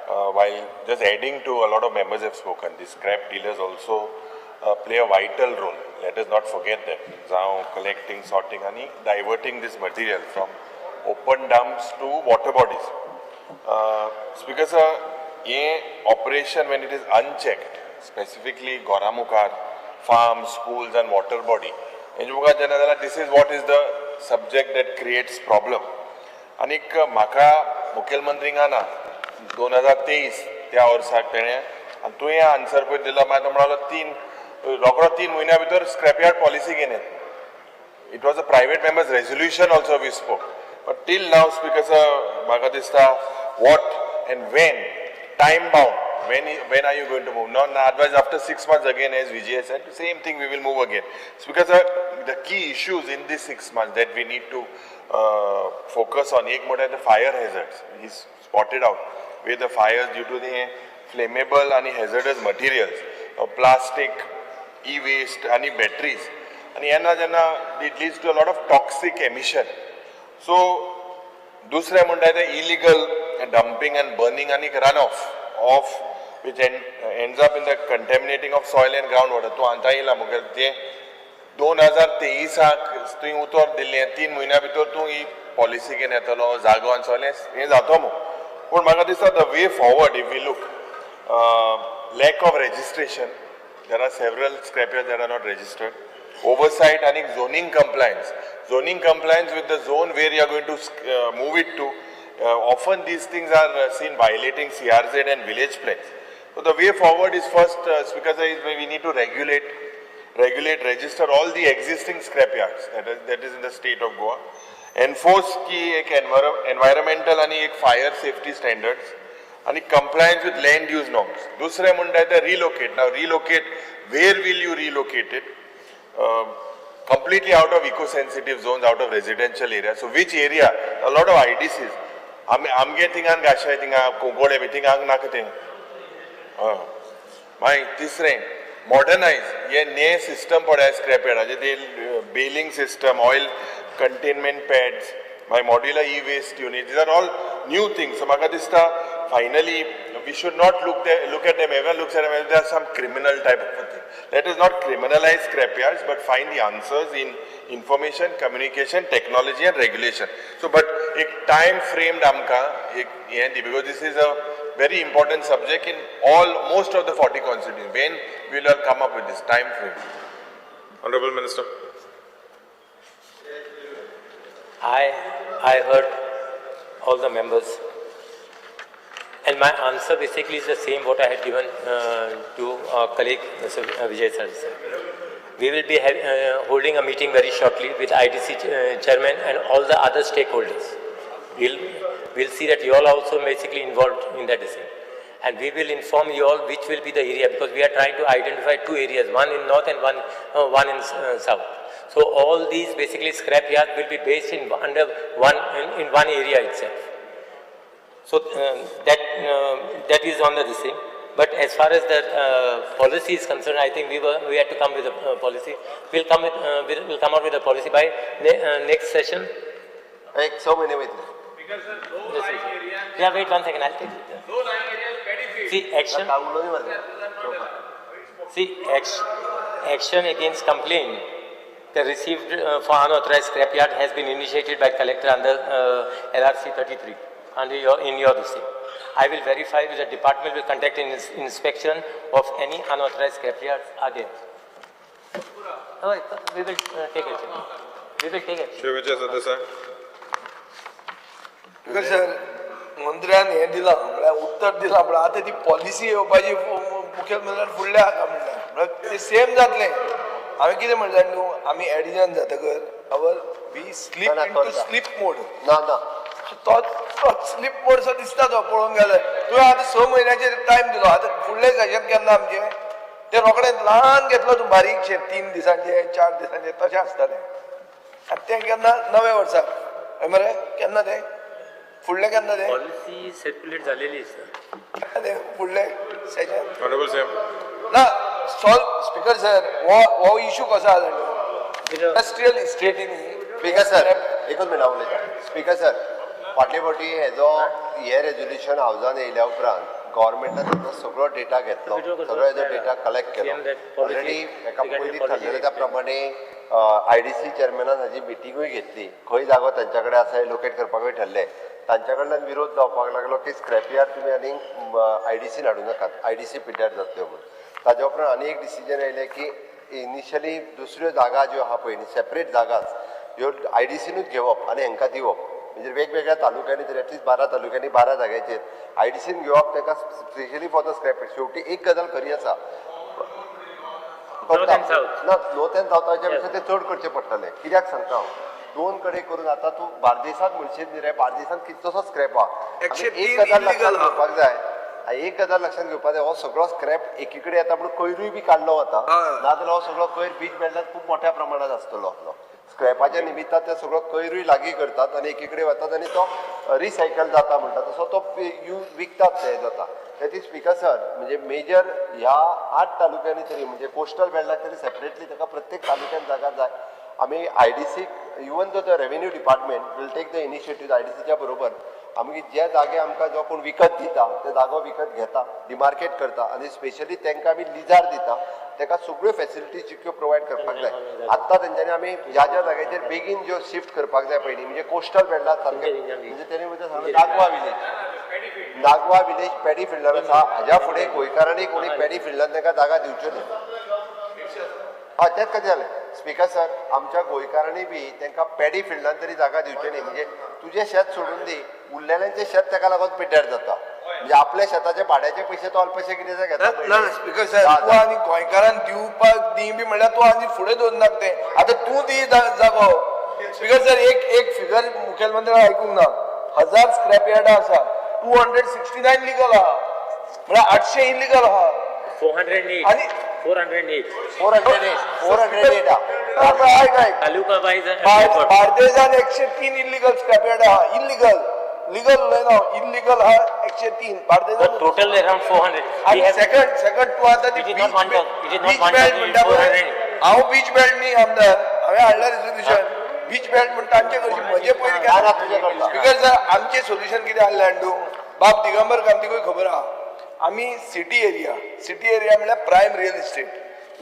While just adding to a lot of members have spoken, the scrap dealers also play a vital role. Let us not forget that. Now collecting, sorting and diverting this material from open dumps to water bodies. Speaker sir, ye operation when it is unchecked, specifically Goramukar, farms, schools and water body, this is what is the subject that creates problem. आनीक म्हाका मुखेलमंत्रींक ना 2023 त्या वर्साक तेणें आनी तुवें answer पळय दिलो, मागीर तो म्हणलो रोकडो 3 म्हयन्या भितर स्क्रॅपयार्ड पॉलिसी घेवन येत. It was a private members resolution also we spoke, but till now speaker sir म्हाका दिसता what and when time bound, when are you going to move? Not otherwise after 6 months again, as Vijay said, same thing, we will move again. It's because the key issues in these 6 months that we need to focus on, ek mode the fire hazards. He's spotted out where the fires due to the flammable and hazardous materials, plastic, e-waste and batteries, and it leads to a lot of toxic emission. So dusre munda the illegal dumping and burning and runoff of which ends up in the contaminating of soil and groundwater. तो आतां येयला मुगेल ते 2023 तुवें उतर दिल्लें, 3 म्हयन्या भितर तूं ही पॉलिसी घेवन येतलो, जागो आनी सगळें हें जातो मू. पूण म्हाका दिसता the way forward, if we look, lack of registration, there are several scrapyards that are not registered, oversight आनी zoning compliance, zoning compliance with the zone where you are going to move it to. Often these things are seen violating CRZ and village plans. So the way forward is first, because we need to regulate, register all the existing scrapyards that is in the state of Goa. Enforce ki ek environmental and ek fire safety standards and compliance with land use norms. Dusre munda hai relocate. Now relocate, where will you relocate it? Completely out of eco-sensitive zones, out of residential area. So which area? A lot of IDCs. आमगे थिंगान गाशाय थिंगा कोंकोडे बी थिंगांक नाका तें. मागीर तिसरें modernise हे ने system पळय स्क्रॅपयार्डाचे, ते baling system, oil containment pads, मागीर modular e waste unit, these are all new things. So म्हाका दिसता finally we should not look at them, everyone looks at them as they are some criminal type of a thing. Let us not criminalize scrapyards, but find the answers in information, communication, technology and regulation. So, but एक time framed आमकां एक हें दी, because this is a very important subject in all most of the 40 constituency. When will all come up with this time frame? Honourable Minister. I heard all the members, and my answer basically is the same what I had given to our colleague Mr. Vijay Sardesai. We will be holding a meeting very shortly with IDC chairman and all the other stakeholders. We'll see that you all are also basically involved in that decision. And we will inform you all which will be the area, because we are trying to identify two areas, one in north and one in south. So all these basically scrap yards will be based in under one in one area itself. So that is on the same. But as far as the policy is concerned, I think we had to come with a policy. We'll come out with a policy by next session. 6 महिने वयतले. Yeah, wait 1 second. I'll take it. See action. See action against complaint the received for unauthorized scrapyard has been initiated by collector under LRC 33 under your in your receipt. I will verify with the department will conduct an inspection of any unauthorized scrapyards are there. Oh, we will take action. We will take action. Shri Vijay Sardesai. Because sir, मंत्र्यान हें दिलां म्हळ्यार उत्तर दिलां, पण आतां ती policy येवपाची मुखेल म्हणल्यार फुडल्या हाका म्हणल्यार म्हळ्यार तें सेम जातलें. हांवें कितें म्हणलें न्हू, आमी एडिजन जातकर our we slip into sleep mode. ना ना तो स्लीप मोड सो दिसता तो पळोवंक गेल्यार. तुवें आतां 6 म्हयन्याचेर टायम दिलो, आतां फुडलें सेशन केन्ना आमचें तें रोखडें ल्हान घेतलो तूं बारीकशें 3 दिसांचें 4 दिसांचें तशें आसतालें. आनी तें केन्ना नव्या वर्साक हय मरे, केन्ना तें फुडलें केन्ना तें पॉलिसी सर्क्युलेट जालेली आसा तें फुडलें सेशन. Honourable CM. ना सॉल्व स्पीकर सर, हो इशू कसो आसा इंडस्ट्रियल इस्टेटींनी. स्पीकर सर एकूच मिनट हांव उलयतां. स्पीकर सर, फाटले फावटी हेजो हे रेजोल्युशन हावजान येयल्या उपरांत गव्हर्मेंटान ताचो सगळो डेटा घेतलो, सगळो हेजो डेटा कलेक्ट केलो. ऑलरेडी हेका पयलीं थारलेलें त्या प्रमाणे IDC चेअरमॅनान हाजी मिटिंगूय घेतली, खंय जागो तांच्या कडेन आसा हें लोकेट करपाकूय ठरलें. तांच्या कडल्यान विरोध जावपाक लागलो की स्क्रॅप यार्ड तुमी आनीक IDC हाडूं नाकात, IDC पिड्ड्यार जातल्यो म्हणून. ताज्या उपरांत आनी एक डिसिजन येयलें की इनिशियली दुसऱ्यो जागा ज्यो आहा पळय न्ही, सेपरेट जागाच ह्यो IDCनूच घेवप आनी हेंकां दिवप, म्हणजे वेगवेगळ्या तालुक्यांनी तरी एटलिस्ट 12 तालुक्यांनी 12 जाग्याचेर IDCन घेवप ताका स्पेशली फॉर the scrap. शेवटी एक गजाल खरी आसा, ना नॉर्थ एंड सावथाच्या पेक्षा ते चड करचें पडटलें. कित्याक सांगता हांव, 2 कडेन करून आतां तूं बार्देसांत म्हणशीत न्ही रे, बार्देसांत कितलोसो स्क्रॅप आहा. एक गजाल लक्षांत घेवपाक जाय, एक गजाल लक्षांत घेवपाक जाय, हो सगळो स्क्रॅप एकी कडेन येता म्हणून कयरूय बी काडलो वता, नाजाल्यार हो सगळो कयर बीच बेल्टात खूब मोठ्या प्रमाणात आसतलो आपलो. स्क्रॅपाच्या निमित्तान ते सगळो कयरूय लागीं करतात आनी एकी कडेन वतात आनी तो रिसायकल जाता म्हणटा तसो तो विकतात ते जाता. त्याची स्पीकर सर म्हणजे मेजर ह्या 8 तालुक्यांनी तरी म्हणजे कोस्टल बेल्टाक तरी सेपरेटली ताका प्रत्येक तालुक्यान जागा जाय. आमी IDC even though the revenue department will take the initiative IDCच्या बरोबर आमी जे जागे आमकां जो कोण विकत दिता ते जागो विकत घेता, डिमार्केट करता आनी स्पेशली तांकां आमी लिजार दिता, ताका सगळ्यो फेसिलिटीज जितक्यो प्रोवायड करपाक जाय. आत्तां तेंच्यांनी आमी ज्या ज्या जाग्याचेर बेगीन ज्यो शिफ्ट करपाक जाय पयलीं म्हणजे कोस्टल बेल्टार सारकें म्हणजे तेणी म्हणजे सांगलें Nagwa village, Nagwa village paddy fielder आसा, हाज्या फुडें गोंयकारांनी कोणी पॅडी फिल्डान तांकां जागा दिवच्यो न्ही. हय तेंच कशें जालें स्पीकर सर, आमच्या गोंयकारांनी बी तांकां पॅडी फिल्डान तरी जागा दिवची न्ही. म्हणजे तुजें शेत सोडून दी, उरलेल्यांचें शेत ताका लागून पिड्ड्यार जाता. म्हणजे आपल्या शेताचे भाड्याचे पयशे तो अल्पशे कितें घेता. ना स्पीकर सर, तूं आनी गोंयकारान दिवपाक दी बी म्हणल्यार तूं आनी फुडें दवरनाक तें, आतां तूं दी जागो. स्पीकर सर, एक फिगर मुखेलमंत्र्यान आयकूंक ना, 1000 स्क्रॅप यार्डां आसा, 269 लिगल आहा, म्हळ्यार 800 इलिगल आहा. 408 आनी 408 408 तालुका वाईज बार्देजान 103 इलिगल स्क्रॅप यार्ड आहा, इलिगल, लिगल उलयना, इलिगल आहा 103 बार्देजान. Total around 400. आनी सेकंड तूं आतां ती बीच बेल्ट म्हणटा पळय, हांव बीच बेल्ट न्ही आमदार, हांवें हाडला रेजोल्युशन बीच बेल्ट म्हणटा आमचे करची. म्हजे पयलीं स्पीकर सर, आमचें सोल्युशन कितें आहलें अंडू बाब दिगंबर कामतीकूय खबर आहा, आमी सिटी एरिया, सिटी एरिया म्हणल्यार प्रायम रियल इस्टेट,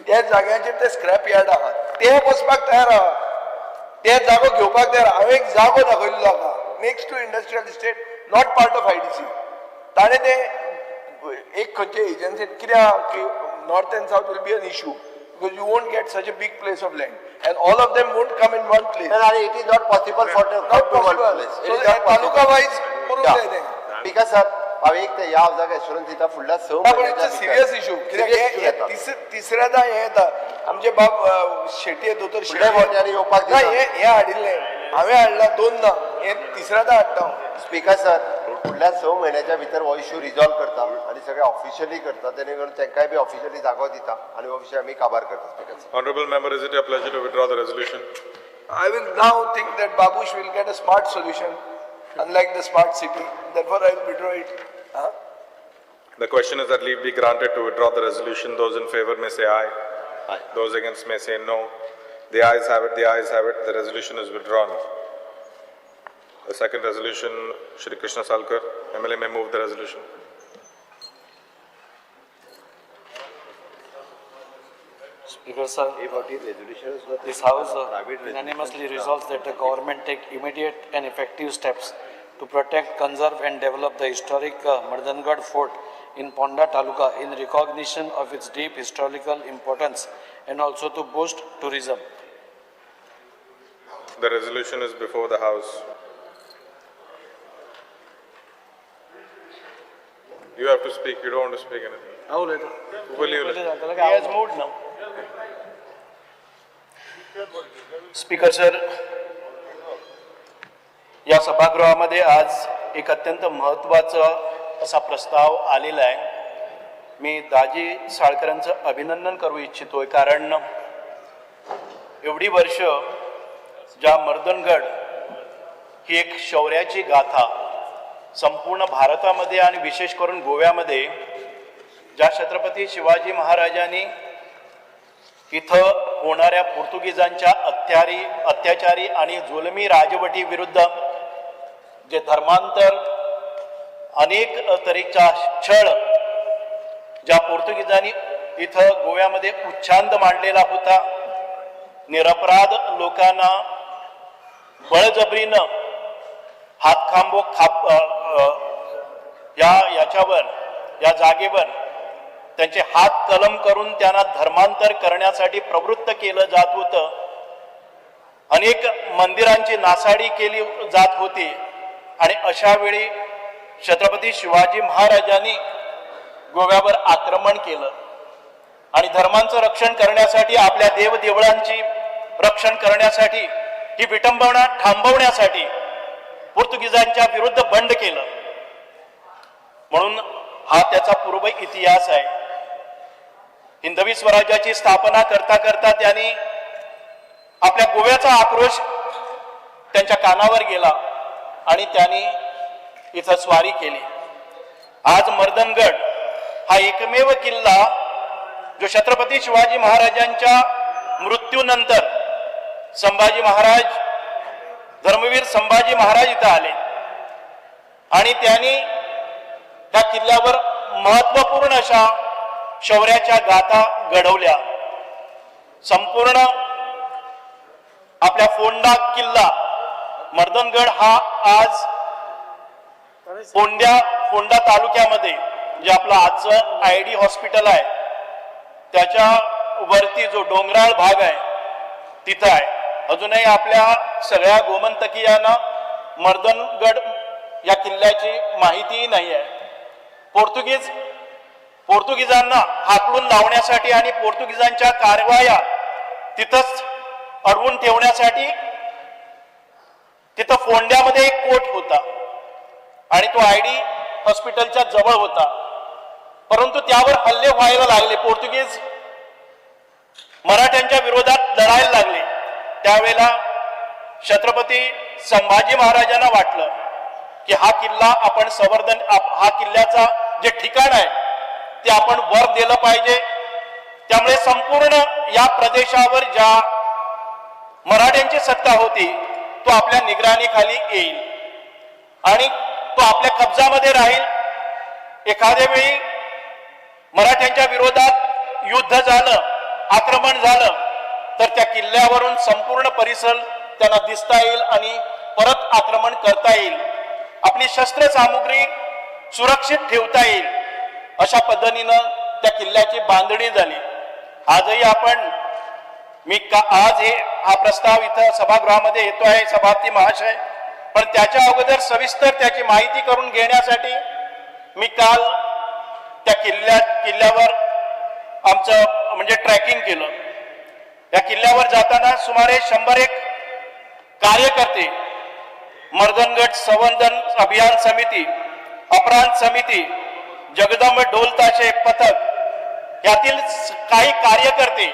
त्या जाग्याचेर ते स्क्रॅप यार्ड आहा, ते वचपाक तयार आहा, ते जागो घेवपाक तयार. हांवें एक जागो दाखयल्लो ताका, Next to industrial estate, not part of IDC. ताणें ते एक खंयचे एजन्सी कित्याक की north and south will be an issue because you won't get such a big place of land and all of them won't come in one place. It is not possible for not possible. So taluka wise करूंक जाय तें. Because sir, हांवें एक ते ह्या हावजाक assurance दिता फुडल्या 6 पण it's a serious issue. कित्याक तिसऱ्यादा हें येता आमचे बाब शेट्ये दोतोर शेट्ये येवपाक ना हें हाडिल्लें हांवें हाडलां 2 ना हें तिसऱ्यादा हाडटा. स्पीकर सर, फुडल्या 6 म्हयन्याच्या भितर हो इशू रिजॉल्व करता आनी सगळे ऑफिशियली करता, तेणे करून तांकांय बी ऑफिशियली जागो दिता आनी हो विशय आमी काबार करता. Speaker sir. Honourable member, is it your pleasure to withdraw the resolution? I will now think that Babush will get a smart solution, unlike the smart city. Therefore, I will withdraw it. Huh? The question is that leave be granted to withdraw the resolution. Those in favor may say aye. Aye. Those against may say no. The ayes have it. The ayes have it. The resolution is withdrawn. The second resolution, Shri Krishna Salkar, MLA may move the resolution. Speaker sir, this House unanimously resolves that the government take immediate and effective steps to protect, conserve and develop the historic Mardangad Fort in Ponda Taluka in recognition of its deep historical importance and also to boost tourism. The resolution is before the House. You have to speak. You don't want to speak anything. I will later. Will you? He has moved now. Speaker sir, या सभागृहामध्ये आज एक अत्यंत महत्त्वाचा असा प्रस्ताव आलेला आहे. मी दाजी साळकरांचं अभिनंदन करू इच्छितोय, कारण एवढी वर्ष ज्या मर्दनगड ही एक शौर्याची गाथा संपूर्ण भारतामध्ये आणि विशेष करून गोव्यामध्ये ज्या छत्रपती शिवाजी महाराजांनी इथं होणाऱ्या पोर्तुगीजांच्या अत्याचारी आणि जुलमी राजवटीविरुद्ध जे धर्मांतर अनेक तऱ्हेचा छळ ज्या पोर्तुगीजांनी इथं गोव्यामध्ये उच्छांद मांडलेला होता, निरपराध लोकांना बळजबरीनं हातखांबो खाप या याच्यावर या जागेवर त्यांचे हात कलम करून त्यांना धर्मांतर करण्यासाठी प्रवृत्त केलं जात होतं, अनेक मंदिरांची नासाडी केली जात होती आणि अशा वेळी छत्रपती शिवाजी महाराजांनी गोव्यावर आक्रमण केलं आणि धर्मांचं रक्षण करण्यासाठी, आपल्या देवदेवळांची रक्षण करण्यासाठी, ही विटंबना थांबवण्यासाठी पोर्तुगीजांच्या विरुद्ध बंड केलं. म्हणून हा त्याचा पूर्व इतिहास आहे. हिंदवी स्वराज्याची स्थापना करता करता त्यांनी आपल्या गोव्याचा आक्रोश त्यांच्या कानावर गेला आणि त्यांनी इथं स्वारी केली. आज मर्दनगड हा एकमेव किल्ला जो छत्रपती शिवाजी महाराजांच्या मृत्यूनंतर संभाजी महाराज, धर्मवीर संभाजी महाराज इथं आले आणि त्यांनी त्या किल्ल्यावर महत्वपूर्ण अशा शौर्याच्या गाथा घडवल्या. संपूर्ण आपल्या फोंडा किल्ला मर्दनगड हा आज फोंडा तालुक्यामध्ये जे आपलं आजचं ID hospital आहे त्याच्या वरती जो डोंगराळ भाग आहे तिथं आहे. अजूनही आपल्या सगळ्या गोमंतकीयांना मर्दनगड या किल्ल्याची माहितीही नाही आहे. पोर्तुगीजांना हाकलून लावण्यासाठी आणि पोर्तुगीजांच्या कारवाया तिथंच अडवून ठेवण्यासाठी तिथं फोंड्यामध्ये एक कोट होता आणि तो ID हॉस्पिटलच्या जवळ होता, परंतु त्यावर हल्ले व्हायला लागले. पोर्तुगीज मराठ्यांच्या विरोधात लढायला लागले. त्यावेळेला छत्रपती संभाजी महाराजांना वाटलं की हा किल्ला आपण संवर्धन, हा किल्ल्याचा जे ठिकाण आहे ते आपण वर दिलं पाहिजे. त्यामुळे संपूर्ण या प्रदेशावर ज्या मराठ्यांची सत्ता होती तो आपल्या निगराणीखाली येईल आणि तो आपल्या कब्जामध्ये राहील. एखाद्या वेळी मराठ्यांच्या विरोधात युद्ध झालं, आक्रमण झालं तर त्या किल्ल्यावरून संपूर्ण परिसर त्यांना दिसता येईल आणि परत आक्रमण करता येईल, आपली शस्त्र सामुग्री सुरक्षित ठेवता येईल, अशा पद्धतीनं त्या किल्ल्याची बांधणी झाली. आजही आपण मी का आज हे हा प्रस्ताव इथं सभागृहामध्ये येतो आहे सभापती महाशय, पण त्याच्या अगोदर सविस्तर त्याची माहिती करून घेण्यासाठी मी काल त्या किल्ल्यावर आमचं म्हणजे ट्रॅकिंग केलं. या किल्ल्यावर जाताना सुमारे 101 कार्यकर्ते, मर्दनगड संवर्धन अभियान समिती, अपरांत समिती, जगदंब ढोलताशे पथक यातील काही कार्यकर्ते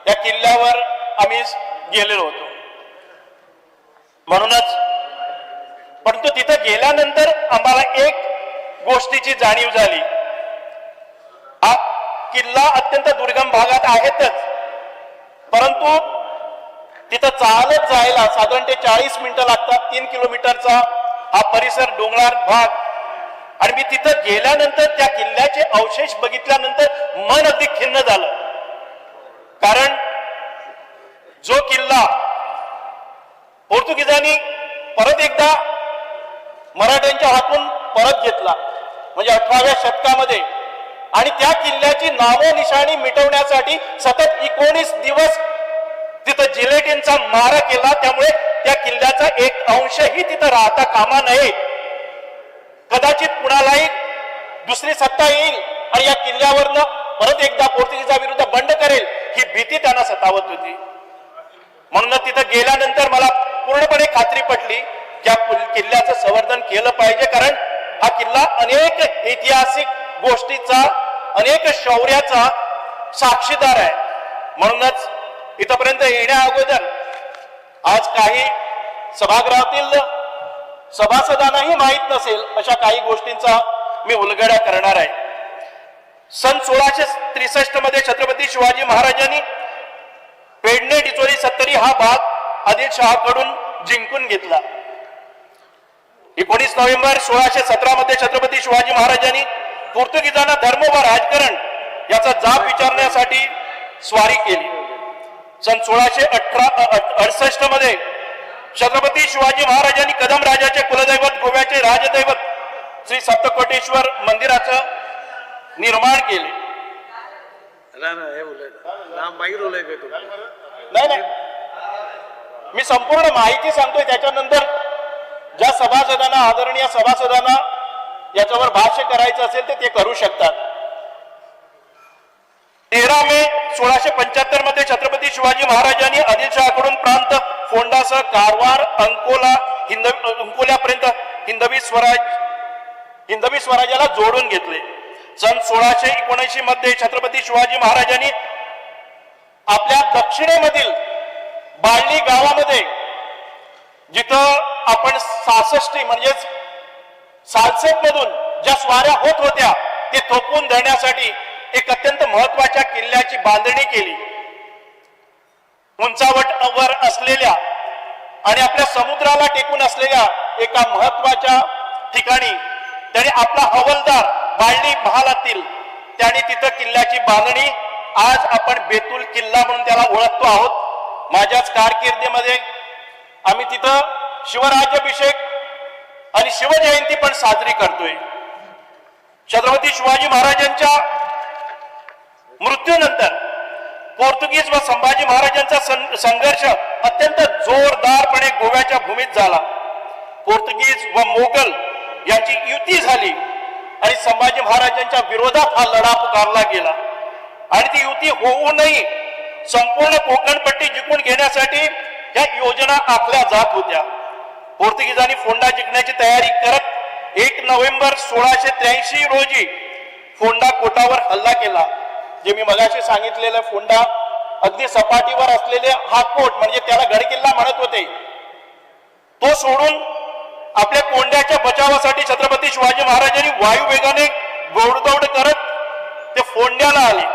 या किल्ल्यावर आम्ही गेलेलो होतो. म्हणूनच परंतु तिथं गेल्यानंतर आम्हाला एक गोष्टीची जाणीव झाली. हा किल्ला अत्यंत दुर्गम भागात आहेतच, परंतु तिथं चालत जायला साधारण ते 40 मिनिटं लागतात. 3 किलोमीटरचा हा परिसर, डोंगराळ भाग. आणि मी तिथं गेल्यानंतर त्या किल्ल्याचे अवशेष बघितल्यानंतर मन अगदी खिन्न झालं. कारण जो किल्ला पोर्तुगीजांनी परत एकदा मराठ्यांच्या हातून परत घेतला म्हणजे 18व्या शतकामध्ये, आणि त्या किल्ल्याची नामोनिशाणी मिटवण्यासाठी सतत 19 दिवस तिथं जिलेटिनचा मारा केला. त्यामुळे त्या किल्ल्याचा एक अंशही तिथं राहता कामा नये. कदाचित कुणालाही दुसरी सत्ता येईल आणि या किल्ल्यावरनं परत एकदा पोर्तुगीजाविरुद्ध बंड करेल ही भीती त्यांना सतावत होती. म्हणून तिथं गेल्यानंतर मला पूर्णपणे खात्री पटली की या किल्ल्याचं संवर्धन केलं पाहिजे, कारण हा किल्ला अनेक ऐतिहासिक गोष्टीचा, अनेक शौर्याचा साक्षीदार आहे. म्हणूनच इथपर्यंत येण्या अगोदर आज काही सभागृहातील सभासदांनाही माहीत नसेल अशा काही गोष्टींचा मी उलगडा करणार आहे. सन 1663 मध्ये छत्रपती शिवाजी महाराजांनी पेडणे डिचोली सत्तरी हा भाग आदिलशहाकडून जिंकून घेतला. 19 नोव्हेंबर 1617 मध्ये छत्रपती शिवाजी महाराजांनी पोर्तुगीजांना धर्म व राजकारण याचा जाब विचारण्यासाठी स्वारी केली. सन 1668 मध्ये छत्रपती शिवाजी महाराजांनी कदम राजाचे कुलदैवत गोव्याचे राजदैवत श्री सप्तकोटेश्वर मंदिराचं निर्माण केले. नाही नाही, मी संपूर्ण माहिती सांगतोय. त्याच्यानंतर ज्या सभासदांना, आदरणीय सभासदांना याच्यावर भाष्य करायचं असेल तर ते करू शकतात. 13 मे 1675 मध्ये छत्रपती शिवाजी महाराजांनी आदिलशहाकडून प्रांत फोंडासह कारवार, अंकोला, अंकोल्यापर्यंत हिंदवी स्वराज्याला जोडून घेतले. सन 1679 मध्ये छत्रपती शिवाजी महाराजांनी आपल्या दक्षिणेमधील बाळली गावामध्ये, जिथं आपण 66 म्हणजेच सालसेट मधून ज्या स्वाऱ्या होत होत्या ते थोपवून धरण्यासाठी एक अत्यंत महत्वाच्या किल्ल्याची बांधणी केली. उंचावटवर असलेल्या आणि आपल्या समुद्राला टेकून असलेल्या एका महत्वाच्या ठिकाणी त्यांनी आपला हवालदार बाळली महालातील त्यांनी तिथं किल्ल्याची बांधणी, आज आपण बेतूल किल्ला म्हणून त्याला ओळखतो आहोत. माझ्याच कारकिर्दीमध्ये आम्ही तिथं शिवराज्याभिषेक आणि शिवजयंती पण साजरी करतोय. छत्रपती शिवाजी महाराजांच्या मृत्यूनंतर पोर्तुगीज व संभाजी महाराजांचा संघर्ष अत्यंत जोरदारपणे गोव्याच्या भूमीत झाला. पोर्तुगीज व मोगल यांची युती झाली आणि संभाजी महाराजांच्या विरोधात हा लढा पुकारला गेला. आणि ती युती होऊनही संपूर्ण कोकणपट्टी जिंकून घेण्यासाठी या योजना आखल्या जात होत्या. पोर्तुगीजांनी फोंडा जिंकण्याची तयारी करत 1 नोव्हेंबर 1683 रोजी फोंडा कोटावर हल्ला केला. जे मी मगाशी सांगितलेलं फोंडा अगदी सपाटीवर असलेले हा कोट म्हणजे त्याला गडकिल्ला म्हणत होते, तो सोडून आपल्या कोंड्याच्या बचावासाठी छत्रपती शिवाजी महाराजांनी वायुवेगाने घोडदौड करत ते फोंड्याला आले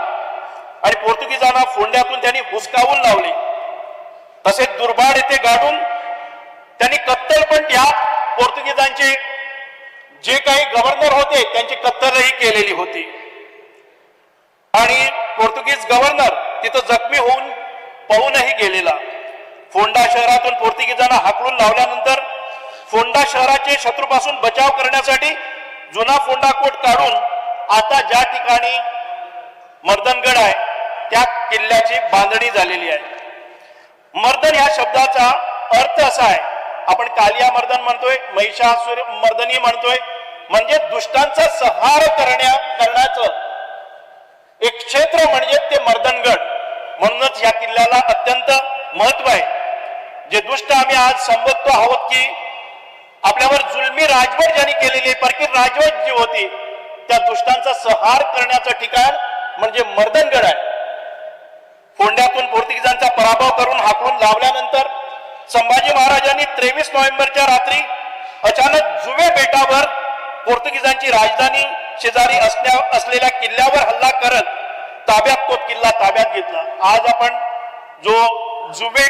आणि पोर्तुगीजांना फोंड्यातून त्यांनी हुसकावून लावले. तसेच दुर्बाड येथे गाडून त्यांनी कत्तल पण त्या पोर्तुगीजांचे जे काही गव्हर्नर होते त्यांची कत्तलही केलेली होती. आणि पोर्तुगीज गव्हर्नर तिथं जखमी होऊन पळूनही गेलेला. फोंडा शहरातून पोर्तुगीजांना हाकलून लावल्यानंतर फोंडा शहराचे शत्रूपासून बचाव करण्यासाठी जुना फोंडा कोट काढून आता ज्या ठिकाणी मर्दनगड आहे त्या किल्ल्याची बांधणी झालेली आहे. मर्दन ह्या शब्दाचा अर्थ असा आहे, आपण कालिया मर्दन म्हणतोय, महिषासुर मर्दनी म्हणतोय, म्हणजे दुष्टांचा संहार करण्याचं एक क्षेत्र म्हणजे ते मर्दनगड. म्हणूनच या किल्ल्याला अत्यंत महत्व आहे. जे दुष्ट आम्ही आज संबोधतो आहोत की आपल्यावर जुलमी राजवट ज्यांनी केलेली, परकी राजवट जी होती, त्या दुष्टांचा संहार करण्याचं ठिकाण म्हणजे मर्दनगड आहे. फोंड्यातून पोर्तुगीजांचा पराभव करून हाकलून लावल्यानंतर संभाजी महाराजांनी 23 नोव्हेंबरच्या रात्री अचानक जुवे बेटावर पोर्तुगीजांची राजधानी शेजारी असलेल्या किल्ल्यावर हल्ला करत ताब्यात तो किल्ला ताब्यात घेतला. आज आपण जो जुवे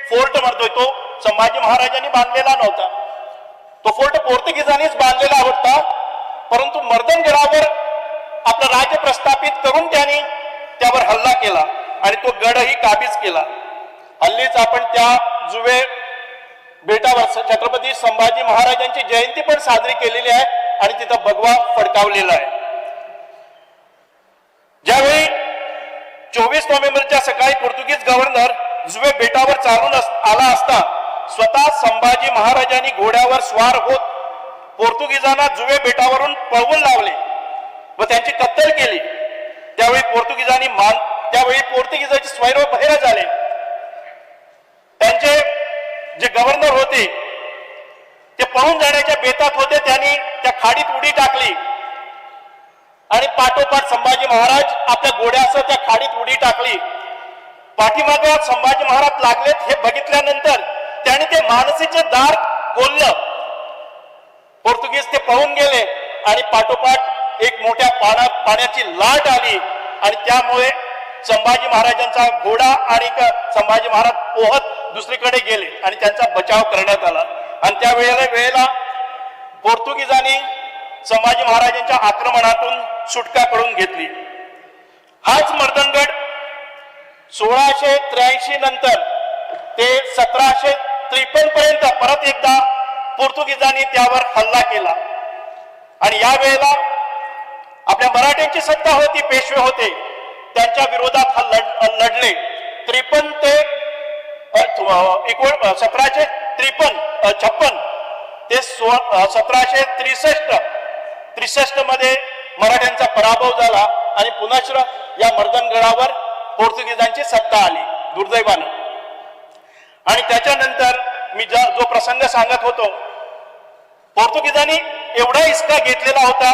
फोर्ट म्हणतोय तो संभाजी महाराजांनी बांधलेला नव्हता, तो फोर्ट पोर्तुगीजांनीच बांधलेला होता. परंतु मर्दनगडावर आपलं राज्य प्रस्थापित करून त्यांनी त्यावर हल्ला केला आणि तो गडही काबीज केला. हल्लीच आपण त्या जुवे बेटावर छत्रपती संभाजी महाराजांची जयंती पण साजरी केलेली आहे आणि तिथं भगवा फडकावलेला आहे. ज्यावेळी 24 नोव्हेंबरच्या सकाळी पोर्तुगीज गव्हर्नर जुवे बेटावर चालून आला असता स्वतः संभाजी महाराजांनी घोड्यावर स्वार होत पोर्तुगीजांना जुवे बेटावरून पळवून लावले व त्यांची कत्तल केली. त्यावेळी पोर्तुगीजांचे स्वैरभैर झाले. त्यांचे जे गव्हर्नर होते ते पळून जाण्याच्या बेतात होते, त्यांनी त्या खाडीत उडी टाकली आणि पाठोपाठ संभाजी महाराज आपल्या घोड्यासह त्या खाडीत उडी टाकली. पाठीमागे संभाजी महाराज लागलेत हे बघितल्यानंतर त्यांनी ते मानसीचे दार खोललं. पोर्तुगीज ते पळून गेले आणि पाठोपाठ एक मोठ्या पाण्याची लाट आली आणि त्यामुळे संभाजी महाराजांचा घोडा आणि संभाजी महाराज पोहत दुसरीकडे गेले आणि त्यांचा बचाव करण्यात आला. आणि त्या वेळेला पोर्तुगीजांनी संभाजी महाराजांच्या आक्रमणातून सुटका करून घेतली. हाच मर्दनगड 1683 नंतर ते 1753 पर्यंत परत एकदा पोर्तुगीजांनी त्यावर हल्ला केला आणि या वेळेला आपल्या मराठ्यांची सत्ता होती, पेशवे होते, त्यांच्या विरोधात हा लढले. 53 ते 1753 ते 1763 मध्ये मराठ्यांचा पराभव झाला आणि पुनश्च या मर्दनगडावर पोर्तुगीजांची सत्ता आली दुर्दैवानं. आणि त्याच्यानंतर मी जो प्रसंग सांगत होतो, पोर्तुगीजांनी एवढा हिसका घेतलेला होता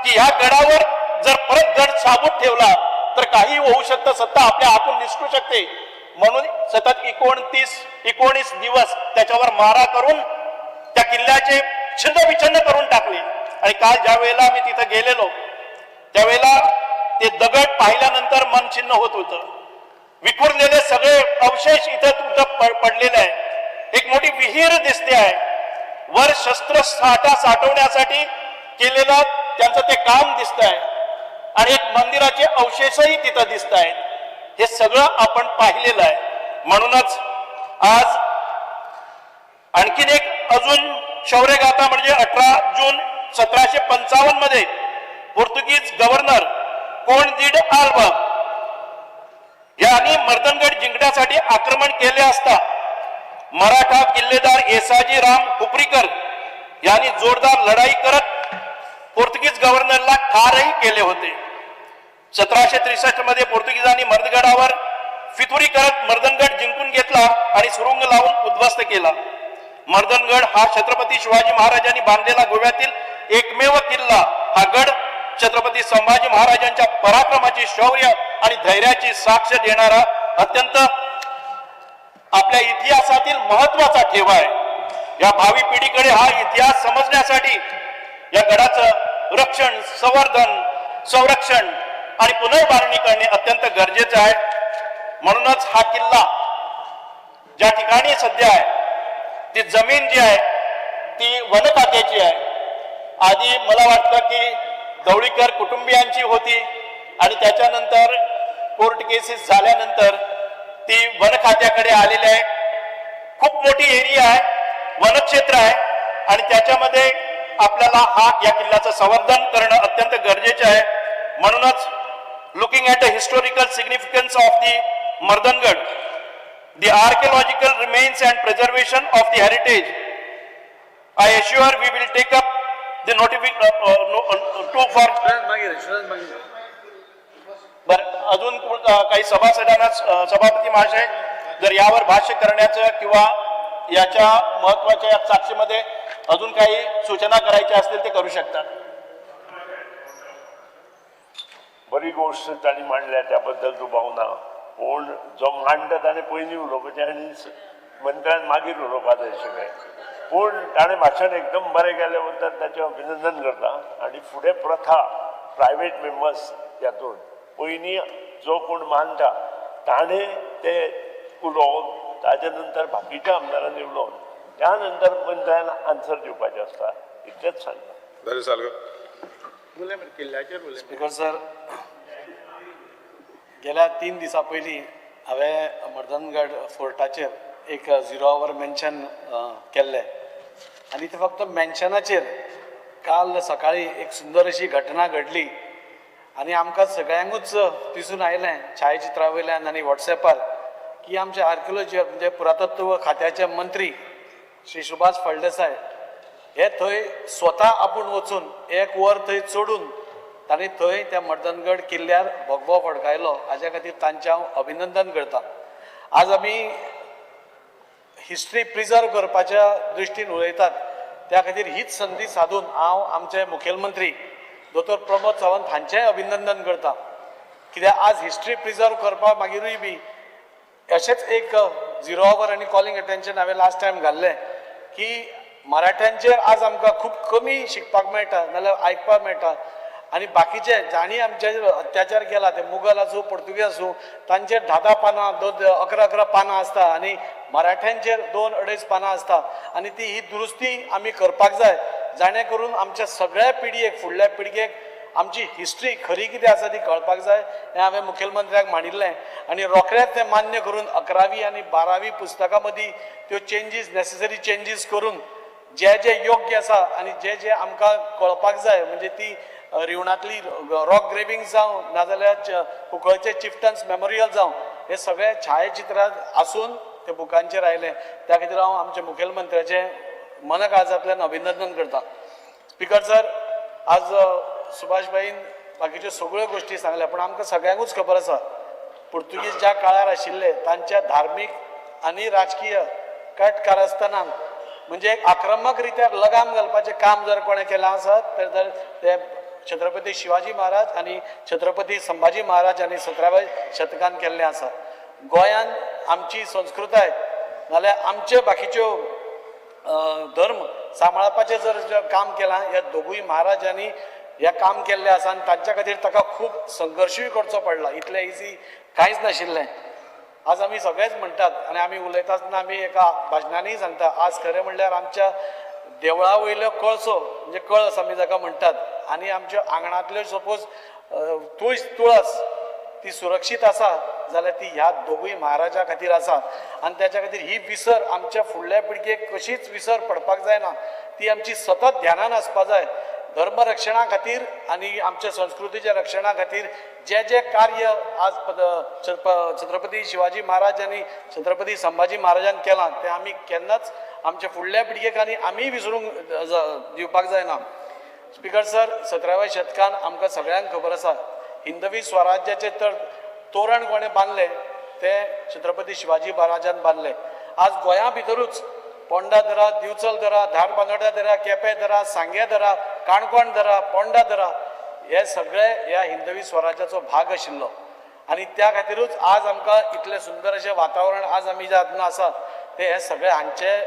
की ह्या गडावर जर परत गड साबूत ठेवला तर काही होऊ शकतं, सत्ता आपल्या हातून निसटू शकते, म्हणून सतत 19 दिवस त्याच्यावर मारा करून त्या किल्ल्याचे छिन्नविच्छिन्न करून टाकले. आणि काल ज्या वेळेला मी तिथं गेलेलो त्यावेळेला ते दगड पाहिल्यानंतर मन छिन्न होत होतं. विखुरलेले सगळे अवशेष इथं तिथं पडलेले आहे. एक मोठी विहीर दिसते आहे. वर शस्त्र साठा साठवण्यासाठी केलेलं त्यांचं ते काम दिसत आहे आणि एक मंदिराचे अवशेषही तिथं दिसत आहेत. हे सगळं आपण पाहिलेलं आहे. म्हणूनच आज आणखीन एक अजून शौर्यगाथा म्हणजे 18 जून 1755 मध्ये पोर्तुगीज गव्हर्नर कोणदीड आल्बा यांनी मर्दनगड जिंकण्यासाठी आक्रमण केले असता मराठा किल्लेदार येसाजी राम हुपरीकर यांनी जोरदार लढाई करत पोर्तुगीज गव्हर्नरला ठारही केले होते. 1763 मध्ये पोर्तुगीजांनी मर्दगडावर फितुरी करत मर्दनगड जिंकून घेतला आणि सुरुंग लावून उद्ध्वस्त केला. मर्दनगड हा छत्रपती शिवाजी महाराजांनी बांधलेला गोव्यातील एकमेव किल्ला. हा गड छत्रपती संभाजी महाराजांच्या पराक्रमाची, शौर्य आणि धैर्याची साक्ष देणारा अत्यंत आपल्या इतिहासातील महत्वाचा ठेवा आहे. या भावी पिढीकडे हा इतिहास समजण्यासाठी या गडाचं रक्षण, संवर्धन, संरक्षण आणि पुनर्बांधणी करणे अत्यंत गरजेचं आहे. म्हणूनच हा किल्ला ज्या ठिकाणी सध्या आहे ती जमीन जी आहे ती वन खात्याची आहे. आधी मला वाटतं की गवळीकर कुटुंबियांची होती आणि त्याच्यानंतर कोर्ट केसेस झाल्यानंतर ती वन खात्याकडे आलेली आहे. खूप मोठी एरिया आहे, वनक्षेत्र आहे आणि त्याच्यामध्ये आपल्याला हा या किल्ल्याचं संवर्धन करणं अत्यंत गरजेचे आहे. म्हणूनच looking at the historical significance of the Mardangad, the archaeological remains and preservation of the heritage, I assure we will take up the notification to for. बर, अजून काही सभासदांना, सभापती महाशय, जर यावर भाष्य करण्याचं किंवा याच्या महत्वाच्या साक्षीमध्ये अजून काही सूचना करायच्या असतील, ते करू शकतात. बरी गोश्ट तांणी मांडल्या, त्या बद्दल दुबाव ना, पूण जो मांडटा ताणें पयलीं उलोवपाचें आनी मंत्र्यान मागीर उलोवपा जाय आशिल्लें. पूण ताणें भाशण एकदम बरें केलें बद्दल ताचें अभिनंदन करता. आनी फुडें प्रथा प्रायवेट मेंबर्स हातून पयलीं जो कोण मांडटा ताणें ते उलोवन, ताजे नंतर बाकीच्या आमदारांनी उलोवन, त्या नंतर मंत्र्यान आन्सर दिवपाचें आसता, इतलेंच सांगता. स्पीकर सर, गेल्या 3 दिसां पयलीं हांवें मर्दनगड फोर्टाचेर एक झिरो our mention केल्लें आनी ते फक्त मेन्शनाचेर काल सकाळी एक सुंदर अशी घटना घडली आनी आमकां सगळ्यांकूच दिसून आयलें छायाचित्रा वयल्यान आनी वॉट्सॅपार की आमचे आर्किओलॉजी म्हणजे पुरातत्व खात्याचे मंत्री श्री सुभाष फळदेसाय हे थंय स्वता आपूण वचून 1 वर थंय चडून तांणी थंय त्या मर्दनगड किल्ल्यार भगवो फडकायलो. हाज्या खातीर तांचें हांव अभिनंदन करता. आज आमी हिस्ट्री प्रिजर्व करपाच्या दृश्टीन उलयतात, त्या खातीर हीच संदी साधून हांव आमचे मुखेलमंत्री दोतोर प्रमोद सावंत हांचेंय अभिनंदन करता. कित्याक आज हिस्ट्री प्रिजर्व करपा मागीरूय बी अशेंच एक झिरो our आनी कॉलिंग अटेन्शन हांवें लास्ट टायम घाल्लें की मराठ्यांचेर आज आमकां खूब कमी शिकपाक मेळटा, नाजाल्यार आयकपाक मेळटा आनी बाकीचे जांणी आमचेर अत्याचार केला ते मुगल आसूं पोर्तुगीज आसूं तांचेर 10-10 पानां, 11-11 पानां आसता आनी मराठ्यांचेर 2-2.5 पानां आसता आनी ती ही दुरुस्ती आमी करपाक जाय, जाणे करून आमच्या सगळ्या पिळगेक, फुडल्या पिळगेक आमची हिस्ट्री खरी कितें आसा ती कळपाक जाय. हें हांवें मुखेलमंत्र्याक मांडिल्लें आनी रोखडेंच तें मान्य करून 11वी आनी 12वी पुस्तकां मदीं त्यो चेंजीस, नॅसेसरी चेंजीस करून जे जे योग्य आसा आनी जे जे आमकां कळपाक जाय, म्हणजे ती रिवणांतली रॉक ग्रेविंग जावं नाजाल्यार कुंकळचे चिफ्टन्स मेमोरियल जावं, हे सगळे छायाचित्रां आसून ते बुकांचेर आयले. त्या खातीर हांव आमच्या मुखेलमंत्र्याचें मनकाळजांतल्यान अभिनंदन करता. स्पीकर सर, आज सुभाष भाईन बाकीच्यो सगळ्यो गोश्टी सांगल्या, पूण आमकां सगळ्यांकूच खबर आसा पुर्तुगीज ज्या काळार आशिल्ले तांच्या धार्मीक आनी राजकीय कट कारस्थानांक म्हणजे एक आक्रमक रित्या लगाम घालपाचें काम जर कोणें केलां आसत तर ते छत्रपती शिवाजी महाराज आनी छत्रपती संभाजी महाराज आनी 17व्या शतकान केल्लें आसा. गोंयान आमची संस्कृताय नाल्यार आमचे बाकीच्यो धर्म सांबाळपाचें जर काम केलां ह्या दोगूय महाराजांनी हें काम केल्लें आसा आनी तांच्या खातीर ताका खूब संघर्शूय करचो पडला. इतलें इजी कांयच नाशिल्लें. आज आमी सगळेच म्हणटात आनी आमी उलयता आसतना आमी एका भाशणांनीय सांगता, आज खरें म्हणल्यार आमच्या देवळा वयल्यो कळसो म्हणजे कळस आमी जाका म्हणटात आनी आमच्या आंगणांतल्यो सपोज तुळस ती सुरक्षीत आसा जाल्यार ती ह्या दोगूय महाराजा खातीर आसा आनी त्याच्या खातीर ही विसर आमच्या फुडल्या पिळगेक कशीच विसर पडपाक जायना, ती आमची सतत ध्यानान आसपा जाय. धर्मरक्षणा खातीर आनी आमच्या संस्कृतीच्या रक्षणा खातीर जे जे कार्य आज छत्रपती शिवाजी महाराज आनी छत्रपती संभाजी महाराजान केलां तें आमी केन्नाच आमच्या फुडल्या पिळगेक आनी आमीय विसरूंक दिवपाक जायना. स्पीकर सर, 17व्या शतकान आमकां सगळ्यांक खबर आसा हिंदवी स्वराज्याचें तर तोरण कोणें बांदलें तें छत्रपती शिवाजी महाराजान बांदलें. आज गोंया भितरूच पोंडा धरा, दिवचल धरा, धारबांदोडा धरा, केपें धरा, सांगें धरा, काणकोण धरा, पोंडा धरा, हे सगळे ह्या हिंदवी स्वराज्याचो भाग आशिल्लो आनी त्या खातीरूच आज आमकां इतलें सुंदर अशें वातावरण आज आमी जे आतां आसा ते हे सगळे हांचे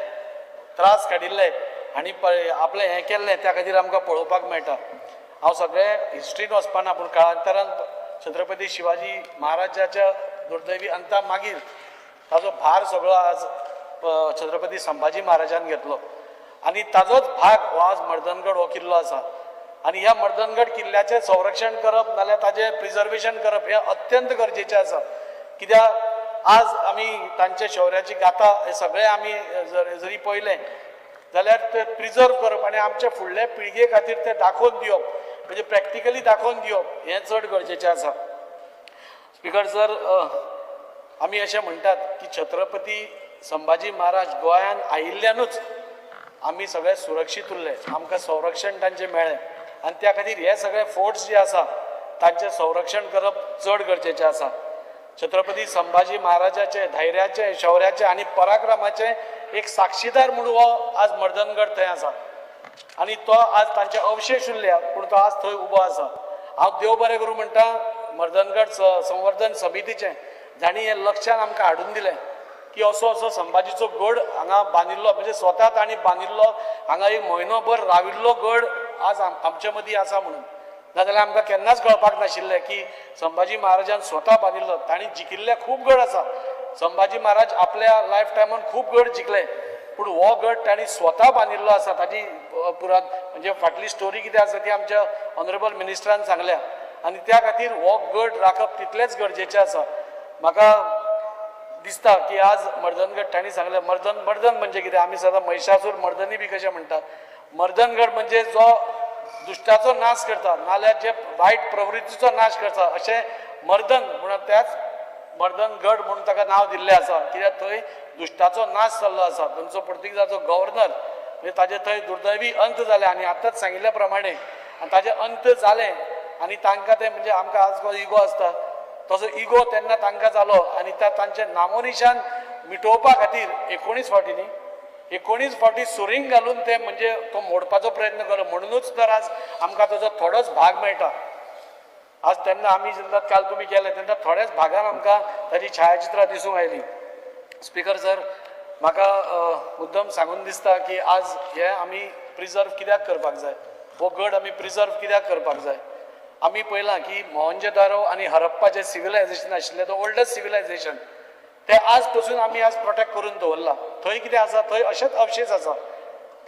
त्रास काडिल्ले आनी आपलें हें केल्लें त्या खातीर आमकां पळोवपाक मेळटा. हांव सगळे हिस्ट्रीन वचपाना, पूण काळांतरान छत्रपती शिवाजी महाराजाच्या दुर्दैवी अंता मागीर ताजो भार सगळो आज छत्रपती संभाजी महाराजान घेतलो आनी ताजोच भाग हो आज मर्दनगड हो किल्लो आसा आनी ह्या मर्दनगड किल्ल्याचें संरक्षण करप नाल्यार ताजें प्रिजर्वेशन करप हें अत्यंत गरजेचें आसा. कित्याक आज आमी तांच्या शौर्याची गाथा हे सगळे आमी जरी पळयलें जाल्यार ते प्रिजर्व करप आनी आमच्या फुडल्या पिळगे खातीर ते दाखोवन दिवप, म्हणजे प्रॅक्टिकली दाखोवन दिवप हें चड गरजेचें आसा. स्पिकर सर, आमी अशें म्हणटात की छत्रपती संभाजी महाराज गोंयांत आयिल्ल्यानूच आमी सगळे सुरक्षीत उरले, आमकां संरक्षण तांचें मेळ्ळें आनी त्या खातीर हे सगळे फोर्ट्स जे आसा तांचें संरक्षण करप चड गरजेचें आसा. छत्रपती संभाजी महाराजाचे धैर्याचे, शौर्याचे आनी पराक्रमाचे एक साक्षीदार म्हणून हो आज मर्दनगड थंय आसा आनी तो आज तांचे अवशेश उरल्या, पूण तो आज थंय उबो आसा. हांव देव बरें करूं म्हणटा मर्दनगड संवर्धन समितीचें, जांणी हें लक्षान आमकां हाडून दिलें की असो असो संभाजीचो गड हांगा बांदिल्लो, म्हणजे स्वता तांणी बांदिल्लो, हांगा एक म्हयनोभर राविल्लो गड आज आमचे मदीं आसा म्हणून. नाजाल्यार आमकां केन्नाच कळपाक नाशिल्लें की संभाजी महाराजान स्वता बांदिल्लो. तांणी जिखिल्ले खूब गड आसा, संभाजी महाराज आपल्या लायफ टायमान खूब गड जिखले, पूण हो गड तांणी स्वता बांदिल्लो आसा. ताजी पुरात म्हणजे फाटली स्टोरी कितें आसा ती आमच्या ऑनरेबल मिनिस्टरान सांगल्या आनी त्या खातीर हो गड राखप तितलेंच गरजेचें आसा. म्हाका दिसता की आज मर्दनगड तांणी सांगलें, मर्दन म्हणजे कितें, आमी सदां महिषासूर मर्दनी बी कशें म्हणटात. मर्दनगड म्हणजे जो दुश्टाचो नाश करता, नाल्यार जे वायट प्रवृत्तीचो नाश करता, अशें मर्दन म्हणून त्याच मर्दनगड म्हणून ताका नांव दिल्लें आसा, कित्याक थंय दुश्टाचो नाश जाल्लो आसा. थंयचो पुर्तुगेजाचो गव्हर्नर म्हणजे ताजे थंय दुर्दैवी अंत जाले आनी आतांच सांगिल्ल्या प्रमाणे आनी ताजें अंत जालें आनी तांकां तें म्हणजे आमकां आज इगो आसता तसो इगो तेन्ना तांकां जालो आनी त्या तांचें नामोनिशान मिटोवपा खातीर 19 फावटी न्ही 19 फावटी सुरींग घालून ते म्हणजे तो मोडपाचो प्रयत्न केलो. म्हणुनूच तर आज आमकां ताजो थोडोच भाग मेळटा. आज तेन्ना आमी जेन्ना काल तुमी गेले तेन्ना थोड्याच भागान आमकां ताजी छायाचित्रां दिसूंक आयली. स्पिकर सर, म्हाका मुद्दम सांगून दिसता की आज हे आमी प्रिजर्व कित्याक करपाक जाय, हो गड आमी प्रिजर्व कित्याक करपाक जाय. आमी पळयलां की मोहनजोदारो आनी हरप्पा जे सिविलायझेशन आशिल्लें, तो ओल्डस्ट सिविलायझेशन, ते आज पसून आमी आज प्रोटेक्ट करून दवरलां. थंय कितें आसा, थंय अशेंच अवशेश आसा,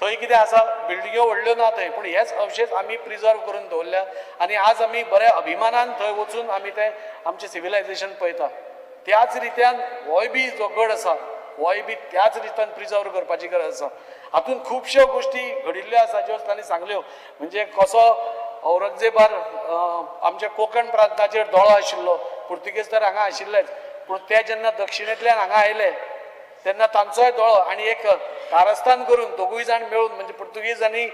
थंय कितें आसा, बिल्डिंग्यो व्हडल्यो ना थंय, पूण हेच अवशेश आमी प्रिजर्व करून दवरल्या आनी आज आमी बऱ्या अभिमानान थंय वचून आमी तें आमचें सिविलायझेशन पळयता. त्याच रित्यान होय बी जो गड आसा होय बी त्याच रित्यान प्रिजर्व करपाची गरज आसा. हातूंत खुबश्यो गोश्टी घडिल्ल्यो आसा ज्यो तांणी सांगल्यो, म्हणजे कसो औरंगजेबार आमच्या कोंकण प्रांताचेर दोळो आशिल्लो, पुर्तुगेज तर हांगा आशिल्लेच, पूण ते जेन्ना दक्षिणेंतल्यान हांगा आयले तेन्ना तांचोय दोळो आनी एक कारस्थान करून दोगूय जाण मेळून, म्हणजे पुर्तुगेज आनी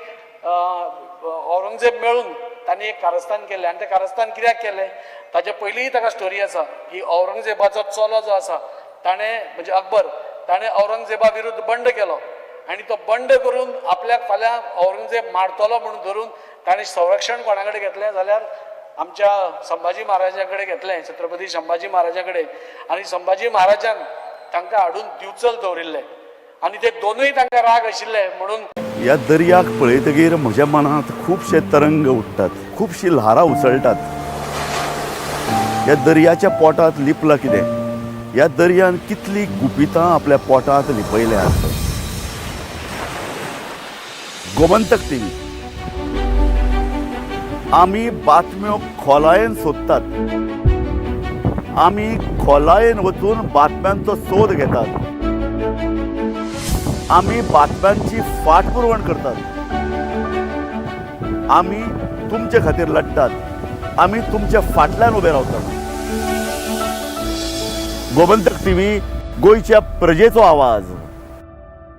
औरंगजेब मेळून तांणी एक कारस्थान केलें. आनी तें कारस्थान कित्याक केलें ताजे पयलींय ताका स्टोरी आसा की औरंगजेबाचो चलो जो आसा ताणें म्हणजे अकबर ताणें औरंगजेबा विरुद्ध बंड केलो आनी तो बंड करून आपल्याक फाल्यां औरंगजेब मारतलो म्हणून धरून ताणें संरक्षण कोणा कडेन घेतलें जाल्यार आमच्या संभाजी महाराजा कडेन घेतलें, छत्रपती संभाजी महाराजा कडेन. आनी संभाजी महाराजान तांकां हाडून दिवचल दवरिल्लें आनी ते दोनूय तांकां राग आशिल्ले म्हणून. ह्या दर्याक पळयतगीर म्हज्या मनांत खुबशे तरंग उठ्ठात, खुबशीं ल्हारां उसळटात. ह्या दर्याच्या पोटांत लिपलां कितें, ह्या दर्यान कितलीं गुपितां आपल्या पोटांत लिपयल्यांत. गोमंतक टीव्ही आमी बातम्यो खोलायेन सोदतात, आमी खोलायेन वचून बातम्यांचो सोद घेतात, आमी बातम्यांची फाटपुरवण करतात, आमी तुमचे खातीर लढटात, आमी तुमच्या फाटल्यान उबे रावतात. गोमंतक टीव्ही, गोंयच्या प्रजेचो आवाज.